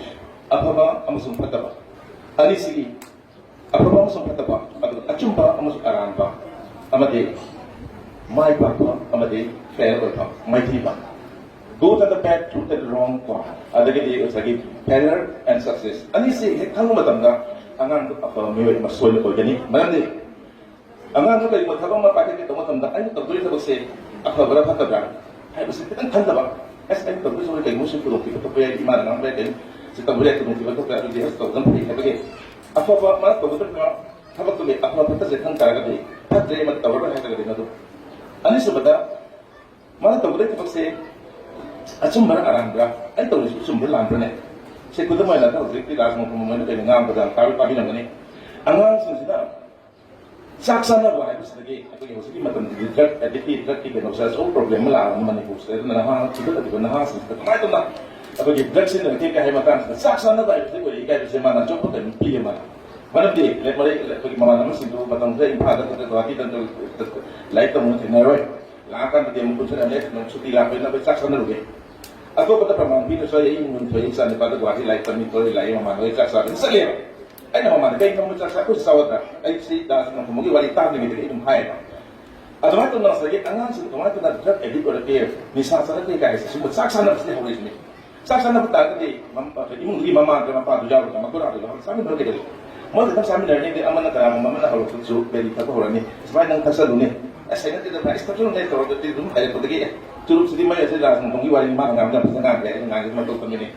ꯑꯐꯕ ꯑꯃꯁꯨꯡ ꯐꯠꯇꯕ꯫ ꯑꯅꯤꯁꯤꯒꯤ ꯑꯐꯕ ꯑꯃꯁꯨꯡ ꯐꯠꯇꯕ, ꯑꯗꯨꯒ ꯑꯆꯨꯝꯕ ꯑꯃꯁꯨꯡ ꯑꯔꯥꯟꯕ, ꯑꯃꯗꯤ ꯃꯥꯏ ꯄꯥꯛꯄ ꯑꯃꯗꯤ ꯐꯦꯜ ꯑꯣꯏꯕ, ꯃꯥꯏꯊꯤꯕ꯫ Good and the bad, truth and wrong ꯀꯣ, ꯑꯗꯒꯤꯗꯤ ꯉꯁꯥꯏꯒꯤ failure and success꯫ ꯑꯅꯤꯁꯤ ꯍꯦꯛ ꯈꯪꯕ ꯃꯇꯝꯗ ꯑꯉꯥꯡꯗꯨ ꯑꯐꯕ ꯃꯤꯑꯣꯏ ꯑꯃ ꯁꯣꯏꯅ ꯑꯣꯏꯒꯅꯤ꯫ ꯃꯔꯝꯗꯤ ꯑꯉꯥꯡꯗꯨ ꯀꯔꯤꯒꯨꯝꯕ ꯊꯕꯛ ꯑꯃ ꯄꯥꯏꯈꯠꯀꯦ ꯇꯧꯕ ꯃꯇꯝꯗ, "ꯑꯩꯅ ꯇꯧꯗꯣꯔꯤ ꯊꯕꯛꯁꯦ ꯑꯐꯕ꯭ꯔꯥ ꯐꯠꯇꯕ꯭ꯔꯥ?" ꯍꯥꯏꯕꯁꯤ ꯈꯤꯇꯪ ꯈꯟꯗꯕ꯫ "ꯑꯁ, ꯑꯩꯅ ꯇꯧꯗꯣꯏ ꯊꯕꯛ ꯀꯩꯒꯨꯝꯕ ꯁꯤ ꯈꯨꯗꯣꯡꯊꯤꯕ ꯊꯣꯛꯄ ꯌꯥꯏ, ꯏꯃꯥꯅ ꯉꯥꯡꯕ ꯌꯥꯏ, ꯀꯩꯅꯣ ꯁꯤ ꯇꯧꯕ ꯌꯥꯏ, ꯈꯨꯗꯣꯡꯊꯤꯕ ꯊꯣꯛꯄ ꯌꯥꯏ, ꯑꯗꯨꯗꯤ ꯍꯦꯛ ꯇꯧꯗꯅ ꯐꯩ" ꯍꯥꯏꯕꯒꯤ ꯑꯐꯕ ꯃꯥꯅ ꯇꯧꯒꯗꯧꯔꯤꯕ ꯊꯕꯛꯇꯨꯒꯤ ꯑꯐꯕ ꯐꯠꯇꯁꯦ ꯈꯪ ꯇꯥꯔꯒꯗꯤ, ꯐꯠꯇ꯭ꯔꯦ ꯑꯃ ꯇꯧꯔꯔꯣꯏ ꯍꯥꯏꯔꯒꯗꯤ ꯃꯗꯨ꯫ ꯑꯅꯤꯁꯨꯕꯗ, ꯃꯥꯅ ꯇꯧꯒꯗꯧꯔꯤꯕ ꯊꯕꯛꯁꯦ ꯑꯆꯨꯝꯕꯔꯥ ꯑꯔꯥꯟꯕꯔꯥ, ꯑꯩ ꯇꯧꯔꯤꯁꯤ ꯆꯨꯝꯕ꯭ꯔꯥ ꯂꯥꯟꯕ꯭ꯔꯅꯦ? ꯁꯦ, ꯈꯨꯗꯝ ꯑꯣꯏꯅ ꯍꯧꯖꯤꯛꯇꯤ ꯔꯥꯖꯃꯣꯍꯟ ꯃꯣꯏꯅ ꯀꯩꯅꯣ ꯉꯥꯡꯕꯗ ꯌꯥꯝ ꯇꯥꯕꯤ-, ꯇꯥꯕꯤꯔꯝꯒꯅꯤ꯫ ꯑꯉꯥꯡꯁꯤꯡꯁꯤꯅ ꯆꯥꯛ ꯆꯥꯅꯕ ꯍꯥꯏꯕꯁꯤꯗꯒꯤ ꯑꯩꯈꯣꯏꯒꯤ ꯍꯧꯖꯤꯛꯀꯤ ꯃꯇꯝꯗꯗꯤ ꯗ꯭ꯔꯒ ꯑꯦꯗꯤꯛꯀꯤ, ꯗ꯭ꯔꯒꯀꯤ ꯀꯩꯅꯣꯁꯦ ꯑꯆꯧꯕ ꯄ꯭ꯔꯣꯕ꯭ꯂꯦꯝ ꯑꯃ ꯂꯥꯛꯑꯕꯅꯤ ꯃꯅꯤꯄꯨꯔꯁꯤꯗ꯫ ꯑꯗꯨꯅ ꯅꯍꯥ ꯆꯤꯡꯈꯠꯂꯛꯂꯤꯕ ꯅꯍꯥꯁꯤꯡꯁꯤꯗ ꯀꯃꯥꯏꯅ ꯇꯧꯅ ꯑꯩꯈꯣꯏꯒꯤ ꯗ꯭ꯔꯒ ꯁꯤꯖꯤꯟꯅꯔꯛꯀꯦ ꯍꯥꯏꯕ ꯃꯇꯥꯡꯁꯤꯗ ꯆꯥꯛ ꯆꯥꯅꯕ ꯍꯥꯏꯕꯁꯤ ꯑꯣꯏꯔꯛꯏ ꯀꯥꯏꯕꯁꯦ ꯃꯥꯅ ꯑꯆꯧꯕ ꯀꯩꯅꯣ ꯄꯤꯌꯦ ꯃꯥꯅ꯫ ꯃꯔꯝꯗꯤ ꯂꯥꯏꯔꯤꯛ ꯃꯔꯩ ꯑꯩꯈꯣꯏꯒꯤ ꯃꯃꯥꯟꯅꯕꯁꯤꯡꯗꯨ ꯃꯇꯝ ꯈꯔ ꯏꯝꯐꯥꯜꯗ ꯅꯠꯇ꯭ꯔꯒ ꯒꯨꯋꯥꯍꯥꯇꯤꯗ ꯅꯠꯇ꯭ꯔꯒ ꯂꯥꯏꯔꯤꯛ ꯇꯝꯕ ꯊꯦꯡꯅꯔꯣꯏ꯫ ꯂꯥꯛꯑꯀꯥꯟꯗꯗꯤ ꯑꯃꯨꯛ ꯄꯨꯟꯁꯤꯜꯂꯛꯑꯅꯤ, ꯑꯗꯨꯝ ꯁꯨꯇꯤ ꯂꯥꯛꯄꯅꯤꯅ ꯑꯩꯈꯣꯏ ꯆꯥꯛ ꯆꯥꯅꯔꯨꯒꯦ꯫ ꯑꯇꯣꯞꯄꯗ ꯄ꯭ꯔꯃꯥꯟ ꯄꯤꯗ꯭ꯔꯁꯨ ꯑꯩ ꯏꯃꯨꯡ ꯊꯣꯛꯏ, ꯏꯆꯥ ꯅꯨꯄꯥꯗ ꯒꯨꯋꯥꯍꯥꯇꯤ ꯂꯥꯏꯔꯤꯛ ꯇꯝꯃꯤ ꯈꯣꯠꯂꯤ, ꯂꯥꯛꯏ, ꯃꯃꯥꯟꯅꯕ ꯍꯣꯏ ꯆꯥꯛ ꯆꯥꯕ ꯑꯗꯨꯝ ꯆꯠꯂꯦꯕ꯫ ꯑꯩꯅ ꯃꯃꯥꯟꯅꯕ ꯀꯩ ꯉꯝꯃꯣꯏ ꯆꯥꯛ ꯆꯥ, ꯑꯩꯈꯣꯏꯁꯨ ꯆꯥꯎꯒꯗ꯭ꯔꯥ? ꯑꯩ ꯁꯤ ꯗꯥꯁ ꯅꯣꯡꯊꯣꯝꯕꯒꯤ ꯋꯥꯔꯤ ꯇꯥꯗ꯭ꯔꯤꯉꯩꯗꯒꯤ ꯑꯗꯨꯝ ꯍꯥꯏꯌꯦꯕ꯫ ꯑꯗꯨꯃꯥꯏꯅ ꯇꯧꯅ ꯉꯁꯥꯏꯒꯤ ꯑꯉꯥꯡꯁꯤꯡ ꯀꯃꯥꯏꯅ ꯇꯧꯅ ꯗ꯭ꯔꯒ ꯑꯦꯗꯤꯛ ꯑꯣꯏꯔꯛꯀꯦ, ꯅꯤꯁꯥ ꯆꯥꯔꯛꯀꯦ ꯀꯥꯏ ꯍꯥꯏꯁꯦ ꯁꯤꯒꯨꯝꯕ ꯆꯥꯛ ꯆꯥꯅꯕꯁꯤꯗꯒꯤ ꯍꯧꯔꯛꯏꯁꯤꯅꯤ꯫ ꯆꯥꯛ ꯆꯥꯅꯕ ꯇꯥꯔꯒꯗꯤ ꯃꯝ-, ꯏꯃꯨꯡꯗꯨꯒꯤ ꯃꯃꯥꯗꯨ ꯃꯄꯥꯗꯨ ꯌꯥꯎꯔꯒ ꯃꯈꯣꯏ ꯂꯥꯛꯇꯣꯏꯗꯣ ꯆꯥꯃꯤꯟꯅꯕ ꯀꯩꯗꯧꯏ? ꯃꯣꯏ ꯈꯛꯇꯪ ꯆꯥꯃꯤꯟꯅꯔꯅꯤꯗꯤ ꯑꯃꯅ ꯀꯅꯥꯒꯨꯝꯕ ꯑꯃꯅ ꯍꯧꯔꯛꯄꯗꯁꯨ ꯕꯦꯔꯤ ꯊꯛꯄ ꯍꯧꯔꯅꯤ, "ꯁꯨꯃꯥꯏꯅ ꯅꯪ ꯊꯛꯆꯜꯂꯨꯅꯦ, ꯑꯁ ꯍꯩꯅꯗꯦꯗ ꯚꯥꯏ, ꯑꯁ ꯊꯛꯆꯜꯂꯨꯅꯦ" ꯇꯧꯔꯒꯗꯤ ꯑꯗꯨꯝ ꯍꯩꯔꯛꯄꯗꯒꯤ, "ꯑꯦ, ꯆꯨꯔꯨꯞꯁꯤꯗꯤ ꯃꯩ ꯑꯁꯤ ꯔꯥꯖꯅ ꯇꯣꯡꯒꯤ ꯋꯥꯔꯤꯅꯤ, ꯃꯥꯅ ꯉꯥꯡꯕꯗ ꯐꯖꯅ ꯉꯥꯡꯈ꯭ꯔꯦ, ꯑꯩꯅ ꯉꯥꯡꯒꯤꯕ ꯃꯇꯧ ꯇꯝꯃꯤꯅꯦ"꯫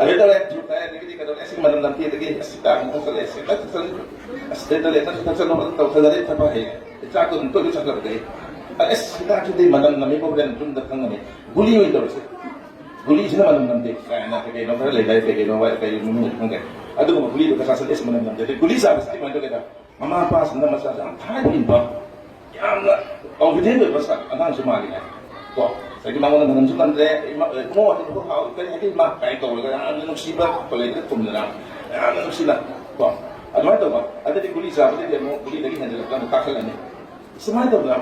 ꯑꯗꯩ ꯇꯧꯔꯦ, ꯆꯨꯔꯨꯞ ꯊꯛꯑꯦ, ꯑꯗꯒꯤꯗꯤ ꯀꯩꯗꯧꯔꯦ, "ꯑꯁꯤ ꯃꯅꯝ ꯅꯝꯊꯤ", ꯑꯗꯒꯤ "ꯑꯁ ꯍꯤꯗꯥꯛ ꯑꯃꯨꯛ ꯊꯛꯆꯜꯂꯦ, ꯑꯁꯤ ꯈꯤꯇꯪ ꯊꯛꯆꯜꯂꯨ", "ꯑꯁ ꯁꯤꯗꯩ ꯇꯧꯔꯦ, ꯅꯪꯁꯨ ꯊꯛꯆꯜꯂꯣ", ꯑꯗꯨꯝ ꯇꯧꯁꯜꯂꯗꯤ ꯊꯛꯄ ꯍꯩꯔꯦ꯫ ꯆꯥꯛꯇꯣ ꯑꯗꯨꯝ ꯇꯣꯏꯅ ꯆꯥꯁꯤꯜꯂꯛꯄꯗꯒꯤ꯫ "ꯑꯁ ꯍꯤꯗꯥꯛꯁꯤꯗꯤ ꯃꯅꯝ ꯅꯝꯃꯤꯀꯣ, ꯍꯣꯔꯦꯟ ꯌꯨꯝꯗ ꯈꯪꯒꯅꯤ, ꯒꯨꯂꯤ ꯑꯣꯏꯅ ꯇꯧꯔꯁꯤ"꯫ "ꯒꯨꯂꯤꯁꯤꯅ ꯃꯅꯝ ꯅꯝꯗꯦ" ꯀꯥꯏꯅ ꯀꯩ ꯀꯩꯅꯣ ꯈꯔ ꯂꯩꯗꯥꯏ, ꯀꯩ ꯀꯩꯅꯣ ꯋꯥꯏ-, ꯀꯩ ꯃꯃꯤꯡ ꯈꯪꯗꯦ꯫ ꯑꯗꯨꯒꯨꯝꯕ ꯒꯨꯂꯤꯗꯨ ꯈꯔ ꯆꯥꯁꯤꯜꯂꯦ, "ꯑꯁ ꯃꯅꯝ ꯅꯝꯗꯦ"꯫ ꯑꯗꯩ ꯒꯨꯂꯤ ꯆꯥꯕꯁꯤꯗꯤ ꯀꯃꯥꯏꯅ ꯇꯧꯒꯦꯗ, ꯃꯃꯥ ꯃꯄꯥꯁꯤꯡꯅ ꯃꯆꯥꯁꯦ ꯌꯥꯝ ꯊꯥꯏꯅ ꯏꯟꯕ, ꯌꯥꯝꯅ ꯑꯣꯕꯤꯗꯦꯟ ꯑꯣꯏꯕ ꯁꯥ-, ꯑꯉꯥꯡꯁꯨ ꯃꯥꯜꯂꯤ ꯍꯥꯏ꯫ ꯀꯣ, ꯉꯁꯥꯏꯒꯤ ꯃꯉꯣꯟꯗ ꯃꯅꯝꯁꯨ ꯅꯝꯗ꯭ꯔꯦ, "ꯏꯃꯥ-, ꯑꯦ, ꯏꯕꯨꯡꯉꯣ, ꯑꯗꯨꯕꯨ ꯍꯥꯎ-, ꯀꯔꯤ ꯍꯥꯏꯒꯦ ꯏꯃꯥ?" ꯀꯥꯏꯅ ꯀꯧꯔꯒ ꯌꯥꯝꯅ ꯅꯨꯡꯁꯤꯕ ꯀꯣꯂꯦꯖꯇ ꯊꯨꯝꯗꯅ ꯌꯥꯝꯅ ꯅꯨꯡꯁꯤꯅ, ꯀꯣ, ꯑꯗꯨꯃꯥꯏꯅ ꯇꯧꯕ꯫ ꯑꯗꯩꯗꯤ ꯒꯨꯂꯤ ꯆꯥꯕꯗꯒꯤ ꯑꯃꯨꯛ ꯒꯨꯂꯤꯗꯒꯤ ꯍꯦꯟꯖꯜꯂꯛꯇꯅ ꯑꯃꯨꯛ ꯀꯥꯈꯠꯂꯅꯤ꯫ ꯁꯨꯃꯥꯏꯅ ꯇꯧꯗꯅ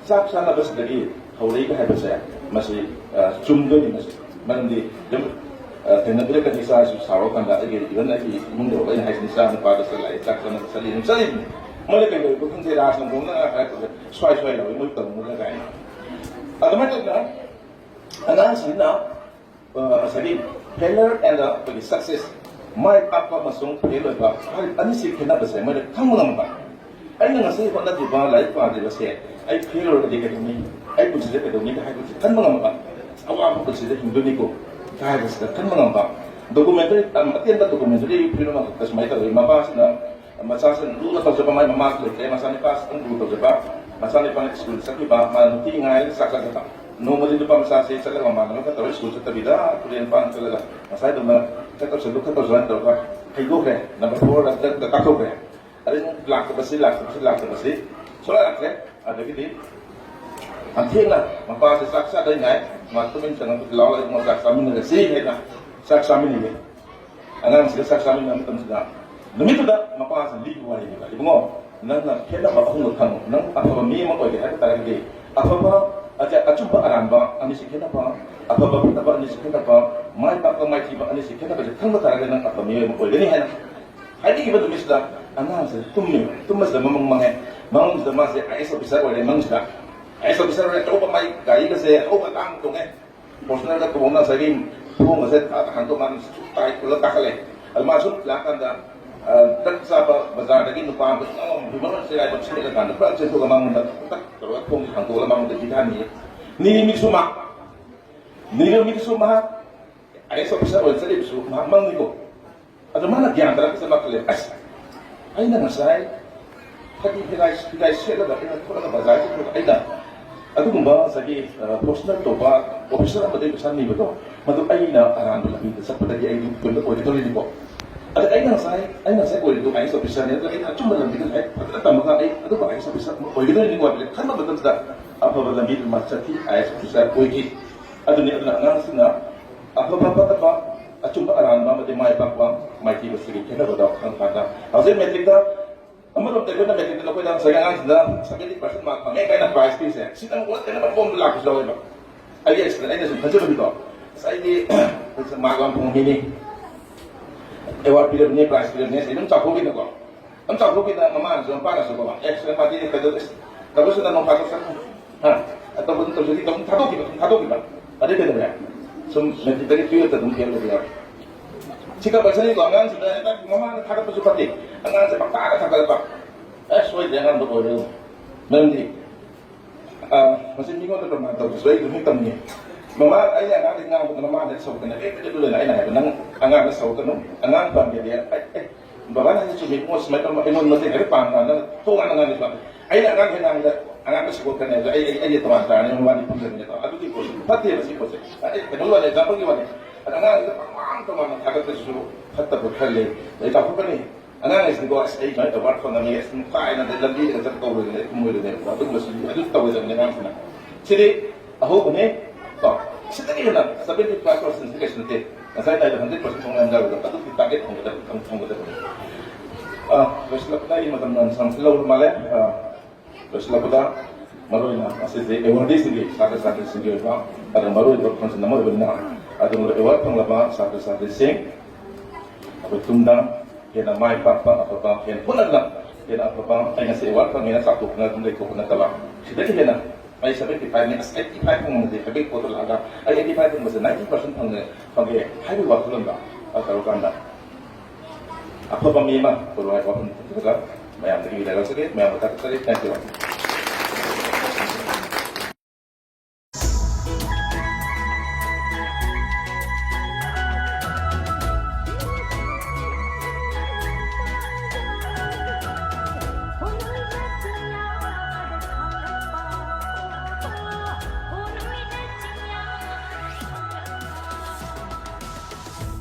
ꯆꯥꯛ ꯆꯥꯅꯕꯁꯤꯗꯒꯤ ꯍꯧꯔꯛꯏꯒ ꯍꯥꯏꯕꯁꯦ, ꯃꯁꯤ, ꯑ, ꯆꯨꯝꯗꯣꯏꯅꯤ꯫ ꯃꯁꯤ ꯃꯔꯝꯗꯤ ꯑꯗꯨꯝ, ꯑ, ꯊꯦꯡꯅꯕꯤꯔꯛꯀꯅꯤ꯫ ꯏꯆꯥꯁꯨ ꯁꯥꯎꯔꯀꯥꯟꯗ, ꯑꯩꯒꯤ, even ꯑꯩꯒꯤ ꯏꯃꯨꯡꯗ ꯑꯩꯅ ꯍꯥꯏꯁꯤꯅꯤ, "ꯏꯆꯥ ꯅꯨꯄꯥꯗ ꯆꯠꯂꯛꯑꯦ, ꯆꯥꯛ ꯆꯥꯅꯕ ꯆꯠꯂꯤ", ꯑꯗꯨꯝ ꯆꯠꯂꯤꯅꯤ꯫ ꯃꯣꯏꯅ ꯀꯩꯗꯧꯔꯤꯕ ꯈꯪꯗꯦ, ꯔꯥꯖꯅ ꯍꯥꯏꯔꯛꯄꯁꯦ ꯁ꯭ꯋꯥꯏ ꯁ꯭ꯋꯥꯏ ꯂꯥꯎꯏ, ꯃꯣꯏ ꯇꯧꯅꯨꯗ ꯀꯥꯏꯅ꯫ ꯑꯗꯨꯃꯥꯏꯅ ꯇꯧꯗꯅ ꯑꯉꯥꯡꯁꯤꯡꯅ ꯑ, ꯉꯁꯥꯏꯒꯤ failure and, ꯑ, ꯑꯩꯈꯣꯏꯒꯤ success, ꯃꯥꯏ ꯄꯥꯛꯄ ꯑꯃꯁꯨꯡ ꯐꯦꯜ ꯑꯣꯏꯕ ꯍꯥꯏꯔꯤꯕ ꯑꯅꯤꯁꯤ ꯈꯦꯠꯅꯕꯁꯦ ꯃꯣꯏꯅ ꯈꯪꯕ ꯉꯝꯕ꯫ ꯑꯩꯅ ꯉꯁꯤ ꯍꯣꯠꯅꯗ꯭ꯔꯤꯕ, ꯂꯥꯏꯔꯤꯛ ꯄꯥꯗ꯭ꯔꯤꯕꯁꯦ, ꯑꯩ ꯐꯦꯜ ꯑꯣꯏꯔꯒꯗꯤ ꯀꯩꯗꯧꯅꯤ, ꯑꯩ ꯄꯨꯟꯁꯤꯗ ꯀꯩꯗꯧꯅꯤ ꯍꯥꯏꯕꯁꯤ ꯈꯟꯕ ꯉꯝꯕ, ꯑꯋꯥꯕ ꯄꯨꯟꯁꯤꯗ ꯍꯤꯡꯗꯣꯏꯅꯤꯀꯣ ꯍꯥꯏꯕꯁꯤꯗ ꯈꯟꯕ ꯉꯝꯕ꯫ Documentary, ꯑꯇꯦꯟꯕ documentary film ꯑꯃꯈꯛꯇ ꯁꯨꯃꯥꯏꯅ ꯇꯧꯏ꯫ ꯃꯄꯥꯁꯤꯅ ꯃꯆꯥꯁꯤꯡ ꯂꯨꯅ ꯇꯧꯖꯕ, ꯃꯥꯏ ꯃꯃꯥꯁꯨ ꯂꯩꯇ꯭ꯔꯦ, ꯃꯆꯥꯅꯤꯄꯥꯁꯤ ꯑꯗꯨꯝ ꯂꯨꯅ ꯇꯧꯖꯕ, ꯃꯆꯥꯅꯤꯄꯥꯅ ꯁ꯭ꯀꯨꯜ ꯆꯠꯈꯤꯕ, ꯃꯥꯅ ꯅꯨꯡꯇꯤꯒꯤ ꯉꯥꯏꯔꯒ ꯆꯥꯛ ꯆꯥꯖꯕ꯫ ꯅꯣꯡꯃꯗꯤ ꯅꯨꯄꯥ ꯃꯆꯥꯁꯤ ꯆꯠꯂꯒ ꯃꯃꯥꯟꯅꯕ ꯈꯔ ꯇꯧꯔꯒ ꯁ꯭ꯀꯨꯜ ꯆꯠꯇꯕꯤꯗ ꯇꯨꯔꯦꯟ ꯃꯄꯥꯟ ꯆꯠꯂꯒ ꯉꯁꯥꯏꯗꯧꯅ ꯈꯔ ꯇꯧꯁꯜꯂꯨ, ꯈꯔ ꯇꯧꯁꯜꯂꯨ ꯍꯥꯏꯅ ꯇꯧꯔꯒ ꯍꯩꯗꯣꯛꯈ꯭ꯔꯦ꯫ Number four ꯗ ꯀꯥꯞꯊꯣꯛꯈ꯭ꯔꯦ꯫ ꯑꯗꯩ ꯑꯃꯨꯛ ꯂꯥꯛꯇꯕꯁꯤ, ꯂꯥꯛꯇꯕꯁꯤ, ꯂꯥꯛꯇꯕꯁꯤ ꯁꯨꯡꯂꯥꯛ ꯂꯥꯛꯇ꯭ꯔꯦ꯫ ꯑꯗꯒꯤꯗꯤ ꯌꯥꯝ ꯊꯦꯡꯅ ꯃꯄꯥꯁꯦ ꯆꯥꯛ ꯆꯥꯗ꯭ꯔꯤꯉꯥꯏ ꯃꯥ ꯇꯨꯃꯤꯟ ꯆꯪꯉꯛꯄꯗ, "ꯂꯥꯛꯑꯣ, ꯏꯕꯨꯡꯉꯣ, ꯆꯥꯛ ꯆꯥꯃꯤꯟꯅꯔꯁꯤ" ꯍꯥꯏꯅ ꯆꯥꯛ ꯆꯥꯃꯤꯟꯅꯩꯌꯦ꯫ ꯑꯉꯥꯡꯁꯤꯒ ꯆꯥꯛ ꯆꯥꯃꯤꯟꯅꯕ ꯃꯇꯝꯁꯤꯗ, ꯅꯨꯃꯤꯠꯇꯨꯗ ꯃꯄꯥꯁꯤꯅ ꯂꯤꯕ ꯋꯥꯔꯤꯅꯤꯕ, "ꯏꯕꯨꯡꯉꯣ, ꯅꯪꯅ ꯈꯦꯠꯅꯕ ꯑꯍꯨꯝꯈꯛ ꯈꯪꯉꯨ꯫ ꯅꯪ ꯑꯐꯕ ꯃꯤ ꯑꯃ ꯑꯣꯏꯒꯦ ꯍꯥꯏꯕ ꯇꯥꯔꯒꯗꯤ, ꯑꯐꯕ, ꯑꯆ-, ꯑꯆꯨꯝꯕ ꯑꯔꯥꯟꯕ ꯑꯅꯤꯁꯤ ꯈꯦꯠꯅꯕ, ꯑꯐꯕ ꯐꯠꯇꯕ ꯑꯅꯤꯁꯤ ꯈꯦꯠꯅꯕ, ꯃꯥꯏ ꯄꯥꯛꯄ ꯃꯥꯏꯊꯤꯕ ꯑꯅꯤꯁꯤ ꯈꯦꯠꯅꯕꯁꯦ ꯈꯪꯕ ꯇꯥꯔꯒꯗꯤ ꯅꯪ ꯑꯐꯕ ꯃꯤꯑꯣꯏ ꯑꯃ ꯑꯣꯏꯒꯅꯤ" ꯍꯥꯏꯅ ꯍꯥꯏꯕꯤꯈꯤꯕ ꯅꯨꯃꯤꯠꯁꯤꯗ ꯑꯉꯥꯡꯁꯦ ꯇꯨꯝꯃꯦꯕ꯫ ꯇꯨꯝꯕꯁꯤꯗ ꯃꯃꯪ ꯃꯪꯉꯦ꯫ ꯃꯪꯁꯤꯗ ꯃꯥꯁꯦ IAS officer ꯑꯣꯏꯔꯦ꯫ ꯃꯪꯁꯤꯗ IAS officer ꯑꯣꯏꯔꯦ, ꯑꯆꯧꯕ ꯃꯥꯏ ꯒꯥꯔꯤꯒꯁꯦ ꯑꯆꯧꯕ ꯑꯇꯥꯡꯕ ꯇꯣꯡꯉꯦ꯫ Fortuner ꯗ ꯇꯣꯡꯉꯒ ꯉꯁꯥꯏꯒꯤ ꯊꯣꯡꯒꯁꯦ ꯊꯥ ꯍꯥꯡꯗꯣꯛ ꯃꯥꯅ ꯇꯥꯏ ꯄꯨꯜꯂ ꯀꯥꯈꯠꯂꯦ꯫ ꯑꯗꯨ ꯃꯥ ꯁꯨꯝ ꯂꯥꯛꯀꯥꯟꯗ ꯗ꯭ꯔꯛ ꯆꯥꯕ ꯕꯖꯥꯔꯗꯒꯤ ꯅꯨꯄꯥ ꯑꯃ ꯏꯉꯥꯎ ꯉꯥꯎꯕ ꯍ꯭ꯌꯨꯃꯔ ꯆꯦꯔꯥꯏꯕ ꯁꯦꯠꯂꯀꯥꯟꯗ ꯄꯨꯔꯥ ꯆꯦꯟꯊꯣꯛꯑꯒ ꯃꯉꯣꯟꯗ ꯇꯛ ꯇꯧꯔꯒ ꯊꯣꯡꯁꯤ ꯍꯥꯡꯗꯣꯛꯑꯒ ꯃꯉꯣꯟꯗ ꯄꯤꯊꯍꯟꯕꯤꯌꯦ꯫ ꯅꯤꯔꯃꯤꯠꯁꯨꯃ ꯅꯤꯔꯃꯤꯠꯁꯨ ꯃꯍꯥꯛ ꯑꯥꯏ ꯑꯦꯁ ꯑꯣꯐꯤꯁꯥꯔ ꯑꯣꯏꯅ ꯆꯠꯂꯤꯕꯁꯨ ꯃꯍꯥꯛ ꯃꯪꯅꯤꯀꯣ꯫ ꯑꯗꯣ ꯃꯥꯅ ꯒ꯭ꯌꯥꯟ ꯇꯥꯔꯛꯄꯁꯦ ꯃꯥ ꯈꯜꯂꯦ, ꯑꯁ, ꯑꯩꯅ ꯉꯁꯥꯏ ꯐꯗꯤ ꯐꯤꯒꯥꯏ ꯐꯤꯒꯥꯏ ꯁꯦꯠꯂꯒ ꯑꯩꯅ ꯊꯣꯛꯂꯒ ꯕꯖꯥꯔ ꯆꯠꯄꯗ ꯑꯩꯅ ꯑꯗꯨꯒꯨꯝꯕ ꯉꯁꯥꯏꯒꯤ ꯄ꯭ꯔꯣꯐꯦꯁꯅꯦꯜ ꯇꯧꯕ ꯑꯣꯐꯤꯁꯥꯔ ꯑꯃꯗꯒꯤ ꯄꯩꯁꯥ ꯅꯤꯕꯗꯣ, ꯃꯗꯨ ꯑꯩꯅ ꯑꯔꯥꯟꯕ ꯂꯝꯕꯤꯗ ꯆꯠꯄꯗꯒꯤ ꯑꯩꯗꯤ ꯀꯩꯅꯣ ꯑꯣꯏꯒꯗꯧꯔꯤꯅꯤꯀꯣ꯫ ꯑꯗ ꯑꯩꯅ ꯉꯁꯥꯏ ꯑꯩꯅ ꯉꯁꯥꯏ ꯑꯣꯏꯔꯤꯗꯣ ꯑꯥꯏ ꯑꯦꯁ ꯑꯣꯐꯤꯁꯥꯔꯅꯤ, ꯑꯗꯨ ꯑꯩꯅ ꯑꯆꯨꯝꯕ ꯂꯝꯕꯤꯗ ꯂꯥꯏꯔꯤꯛ ꯐꯖꯅ ꯇꯝꯃꯒ ꯑꯩ ꯑꯗꯨꯝꯕ ꯑꯥꯏ ꯑꯦꯁ ꯑꯣꯐꯤꯁꯥꯔ ꯑꯃ ꯑꯣꯏꯒꯗꯣꯏꯅꯤꯀꯣ ꯍꯥꯏꯕꯁꯦ ꯈꯟꯕ ꯃꯇꯝꯗ ꯑꯐꯕ ꯂꯝꯕꯤꯗ ꯃꯥ ꯆꯠꯈꯤ, ꯑꯥꯏ ꯑꯦꯁ ꯑꯣꯐꯤꯁꯥꯔ ꯑꯣꯏꯈꯤ꯫ ꯑꯗꯨꯅꯤ, ꯑꯗꯨꯅ ꯑꯉꯥꯡꯁꯤꯡꯅ ꯑꯐꯕ ꯐꯠꯇꯕ, ꯑꯆꯨꯝꯕ ꯑꯔꯥꯟꯕ ꯑꯃꯗꯤ ꯃꯥꯏ ꯄꯥꯛꯄ ꯃꯥꯏꯊꯤꯕꯁꯤꯒꯤ ꯈꯦꯠꯅꯕꯗꯣ ꯈꯪꯕ ꯀꯥꯟꯗ ꯍꯧꯖꯤꯛ ꯃꯦꯇ꯭ꯔꯤꯛꯇ ꯑꯃꯔꯣꯝꯗ ꯑꯩꯈꯣꯏꯅ ꯃꯦꯇ꯭ꯔꯤꯛꯇ ꯅꯈꯣꯏꯗ ꯉꯁꯥꯏꯒꯤ ꯑꯉꯥꯡꯁꯤꯗ seventy percent mark ꯐꯪꯉꯦ ꯀꯥꯏꯅ ꯄ꯭ꯔꯥꯏꯖ ꯄꯤꯔꯤꯁꯦ, ꯁꯤꯗꯪ ꯑꯣꯟꯗꯅꯕ ꯐꯣꯝꯗ ꯂꯥꯛꯄꯁꯨ ꯌꯥꯎꯋꯦꯕ꯫ ꯑꯩꯒꯤ ꯑꯩꯅ ꯁꯨꯝ ꯈꯟꯖꯕꯅꯤꯀꯣ, ꯉꯁꯥꯏꯒꯤ ꯃꯥꯔꯛ ꯌꯥꯝ ꯐꯪꯕ ꯃꯤꯅꯤ, ꯑꯦꯋꯥꯔꯗ ꯄꯤꯔꯕꯅꯤ, ꯄ꯭ꯔꯥꯏꯖ ꯄꯤꯔꯕꯅꯤ, ꯁꯤ ꯑꯗꯨꯝ ꯆꯥꯎꯊꯣꯛꯈꯤꯅꯀꯣ꯫ ꯑꯗꯨꯝ ꯆꯥꯎꯊꯣꯛꯈꯤꯗꯅ ꯃꯃꯥꯅꯁꯨ ꯃꯄꯥꯅꯁꯨꯀꯣ, ꯑꯦ, ꯁꯤ ꯄꯥꯔꯇꯤꯗꯤ ꯀꯩꯗꯧ-, ꯇꯧꯕꯁꯤꯗ ꯅꯣꯡ ꯐꯥꯗꯣꯛ ꯆꯠꯂꯨ, ꯍꯥ, ꯑꯇꯣꯞꯄ ꯑꯗꯨꯝ ꯇꯧꯖꯈꯤ, ꯑꯗꯨꯝ ꯊꯥꯗꯣꯛꯈꯤꯕ, ꯑꯗꯨꯝ ꯊꯥꯗꯣꯛꯈꯤꯕ꯫ ꯑꯗꯩ ꯀꯩꯗꯧꯔꯦ? ꯁꯨꯝ ꯃꯦꯇ꯭ꯔꯤꯛꯇꯒꯤ ꯇꯨꯌꯦꯜꯞꯇ ꯑꯗꯨꯝ ꯐꯦꯜ ꯑꯣꯏꯕ ꯌꯥꯎꯔꯦ꯫ ꯁꯤ ꯀꯝꯄꯜꯁꯔꯤ ꯀꯣ, ꯑꯉꯥꯡꯁꯤꯡꯗ ꯍꯦꯛꯇ ꯃꯃꯥꯅ ꯊꯥꯒꯠꯄꯁꯨ ꯐꯠꯇꯦ, ꯑꯉꯥꯡꯁꯦ ꯄꯪꯊꯥꯗ ꯊꯥꯒꯠꯂꯛꯄ꯫ ꯑꯦ, ꯁꯣꯏꯗ꯭ꯔꯦ, ꯑꯉꯥꯡꯗꯣ ꯑꯣꯏꯔꯦ꯫ ꯃꯔꯝꯗꯤ, ꯑ, ꯃꯁꯤ ꯃꯤꯉꯣꯟꯗ ꯄ꯭ꯔꯃꯥꯟ ꯇꯧꯕꯁꯨ ꯑꯩ ꯑꯗꯨꯝ ꯍꯦꯛ ꯇꯝꯅꯤꯡꯉꯦ꯫ ꯃꯃꯥ, ꯑꯩꯅ ꯑꯉꯥꯡꯗ ꯉꯥꯡꯕꯗ ꯃꯃꯥꯗ ꯁꯧꯔꯛꯀꯅꯤ꯫ ꯑꯦ, ꯑꯦ, ꯑꯦ, ꯑꯩꯅ ꯍꯥꯏꯕ, "ꯅꯪ ꯑꯉꯥꯡꯗ ꯁꯧꯔꯛꯀꯅꯨ, ꯑꯉꯥꯡ ꯄꯥꯝꯒꯦꯗꯤ, ꯑꯦ, ꯑꯦ, ꯕꯕꯥꯅ ꯍꯥꯏꯁꯦ ꯆꯨꯝꯃꯤ, ꯏꯕꯨꯡꯉꯣ, ꯁꯨꯃꯥꯏꯅ ꯇꯧꯕ, ꯑꯩꯉꯣꯟꯗ ꯃꯇꯦꯡ ꯍꯥꯏꯕ ꯄꯥꯝ ꯀꯥꯟꯗ ꯇꯣꯉꯥꯟꯅ ꯉꯥꯡꯉꯤꯕ꯫ ꯑꯩꯅ ꯑꯉꯥꯡ ꯍꯦꯛ ꯉꯥꯡꯕꯗ ꯑꯉꯥꯡꯗ ꯁꯧꯒꯠꯀꯅꯤ ꯍꯥꯏꯕꯗ ꯑꯩ, ꯑꯩ, ꯑꯩꯒꯤ ꯇꯣꯉꯥꯟ ꯇꯥꯔꯅꯤ, ꯃꯕꯥꯅꯤ ꯄꯨꯟꯁꯤꯟꯒꯅꯤ꯫ ꯑꯗꯨꯗꯤ ꯄꯣꯠꯁꯦ ꯐꯠꯇꯦꯕ, ꯁꯤ ꯄꯣꯠꯁꯦ꯫ ꯑꯩ ꯀꯩꯅꯣꯒꯤ ꯋꯥꯅꯤ, ꯑꯦꯛꯖꯥꯝꯄꯜꯒꯤ ꯋꯥꯅꯤ꯫ ꯑꯗ ꯑꯉꯥꯡꯁꯤꯗ ꯄꯪꯃꯥꯡ ꯇꯣꯉꯥꯟꯅ ꯊꯥꯒꯠꯄꯁꯤꯁꯨ ꯐꯠꯇꯕ ꯈꯔ ꯂꯩ꯫ ꯑꯗꯩ ꯆꯥꯎꯊꯣꯛꯀꯅꯤ꯫ ꯑꯉꯥꯡꯁꯤꯡꯗꯣ, "ꯑꯁ, ꯑꯩ ꯁꯨꯃꯥꯏꯅ ꯑꯦꯋꯥꯔꯗ ꯐꯪꯉꯝꯃꯤ, ꯑꯁ, ꯀꯥꯏꯅ ꯑꯗꯩ ꯂꯝꯕꯤꯗꯒ ꯆꯠꯄ ꯀꯧꯔꯣꯏꯗꯅ, ꯏꯃꯣꯏꯗꯅ", ꯑꯗꯨ ꯇꯧꯔꯣꯏꯗꯕꯅꯤ ꯑꯉꯥꯡꯁꯤꯅ꯫ ꯁꯤꯗꯤ ꯑꯍꯧꯕꯅꯤ꯫ ꯀꯣ, ꯁꯤꯗꯒꯤ ꯍꯦꯟꯅ seventy five percent ꯀꯩꯁꯨ ꯅꯠꯇꯦ꯫ ꯉꯁꯥꯏ ꯇꯥꯏꯗ hundred percent ꯐꯪꯕ ꯌꯥꯝ ꯌꯥꯎꯋꯦ꯫ ꯑꯗꯨꯒꯤ target ꯐꯪꯒꯗꯕ, ꯐꯪ-, ꯐꯪꯒꯗꯕꯅꯤ꯫ ꯑ, ꯂꯣꯏꯁꯤꯜꯂꯛꯄꯗ ꯑꯩ ꯃꯇꯝ ꯌꯥꯝ ꯁꯥꯡꯅ ꯂꯧꯔ ꯃꯥꯜꯂꯦ꯫ ꯑ, ꯂꯣꯏꯁꯤꯜꯂꯛꯄꯗ ꯃꯔꯨꯑꯣꯏꯅ ꯉꯁꯤꯁꯦ ꯑꯦꯋꯥꯔꯗꯤꯁꯤꯡꯒꯤ, ꯁꯥꯇ꯭ꯔ ꯁꯥꯇ꯭ꯔꯤꯁꯤꯡꯒꯤ ꯑꯣꯏꯕ ꯑꯗꯨꯒ ꯃꯔꯨꯑꯣꯏꯕ ꯐꯪꯁꯟ ꯑꯃ ꯑꯣꯏꯕꯅꯤꯅ, ꯑꯗꯨꯒ ꯑꯦꯋꯥꯔꯗ ꯐꯪꯂꯕ ꯁꯥꯇ꯭ꯔ ꯁꯥꯇ꯭ꯔꯤꯁꯤꯡ ꯑꯩꯈꯣꯏ ꯇꯨꯡꯗ ꯍꯦꯟꯅ ꯃꯥꯏ ꯄꯥꯛꯄ, ꯑꯐꯕ, ꯍꯦꯟꯅ ꯍꯣꯠꯅꯗꯨꯅ ꯍꯦꯟꯅ ꯑꯐꯕ, ꯑꯩ ꯉꯁꯤ ꯑꯦꯋꯥꯔꯗ ꯐꯪꯉꯦꯅ ꯆꯥꯎꯊꯣꯛꯇꯅ ꯑꯗꯨꯝ ꯂꯩꯊꯣꯛꯄ ꯅꯠꯇꯕ, ꯁꯤꯗꯒꯤ ꯍꯦꯟꯅ ꯑꯩ seventy five ꯅꯤ, ꯑꯁ, eighty five ꯐꯪꯉꯝꯃꯗꯤ ꯍꯥꯏꯕꯒꯤ ꯄꯣꯠꯇꯣ ꯂꯥꯛꯑꯒ, ꯑꯩ eighty five ꯐꯪꯕꯁꯦ ninety percent ꯐꯪꯉꯦ, ꯐꯪꯉꯦ ꯍꯥꯏꯕꯒꯤ ꯋꯥꯈꯜꯂꯣꯟꯗ ꯇꯧꯔꯀꯥꯟꯗ, ꯑꯐꯕ ꯃꯤ ꯑꯃ ꯑꯣꯏꯔꯣ ꯍꯥꯏꯕ ꯋꯥꯐꯝ ꯊꯝꯖꯔꯒ ꯃꯌꯥꯝꯗꯒꯤ ꯕꯤꯗꯥꯏ ꯂꯧꯖꯒꯦ꯫ ꯃꯌꯥꯝꯕꯨ ꯊꯥꯒꯠꯆꯔꯤ꯫ Thank you꯫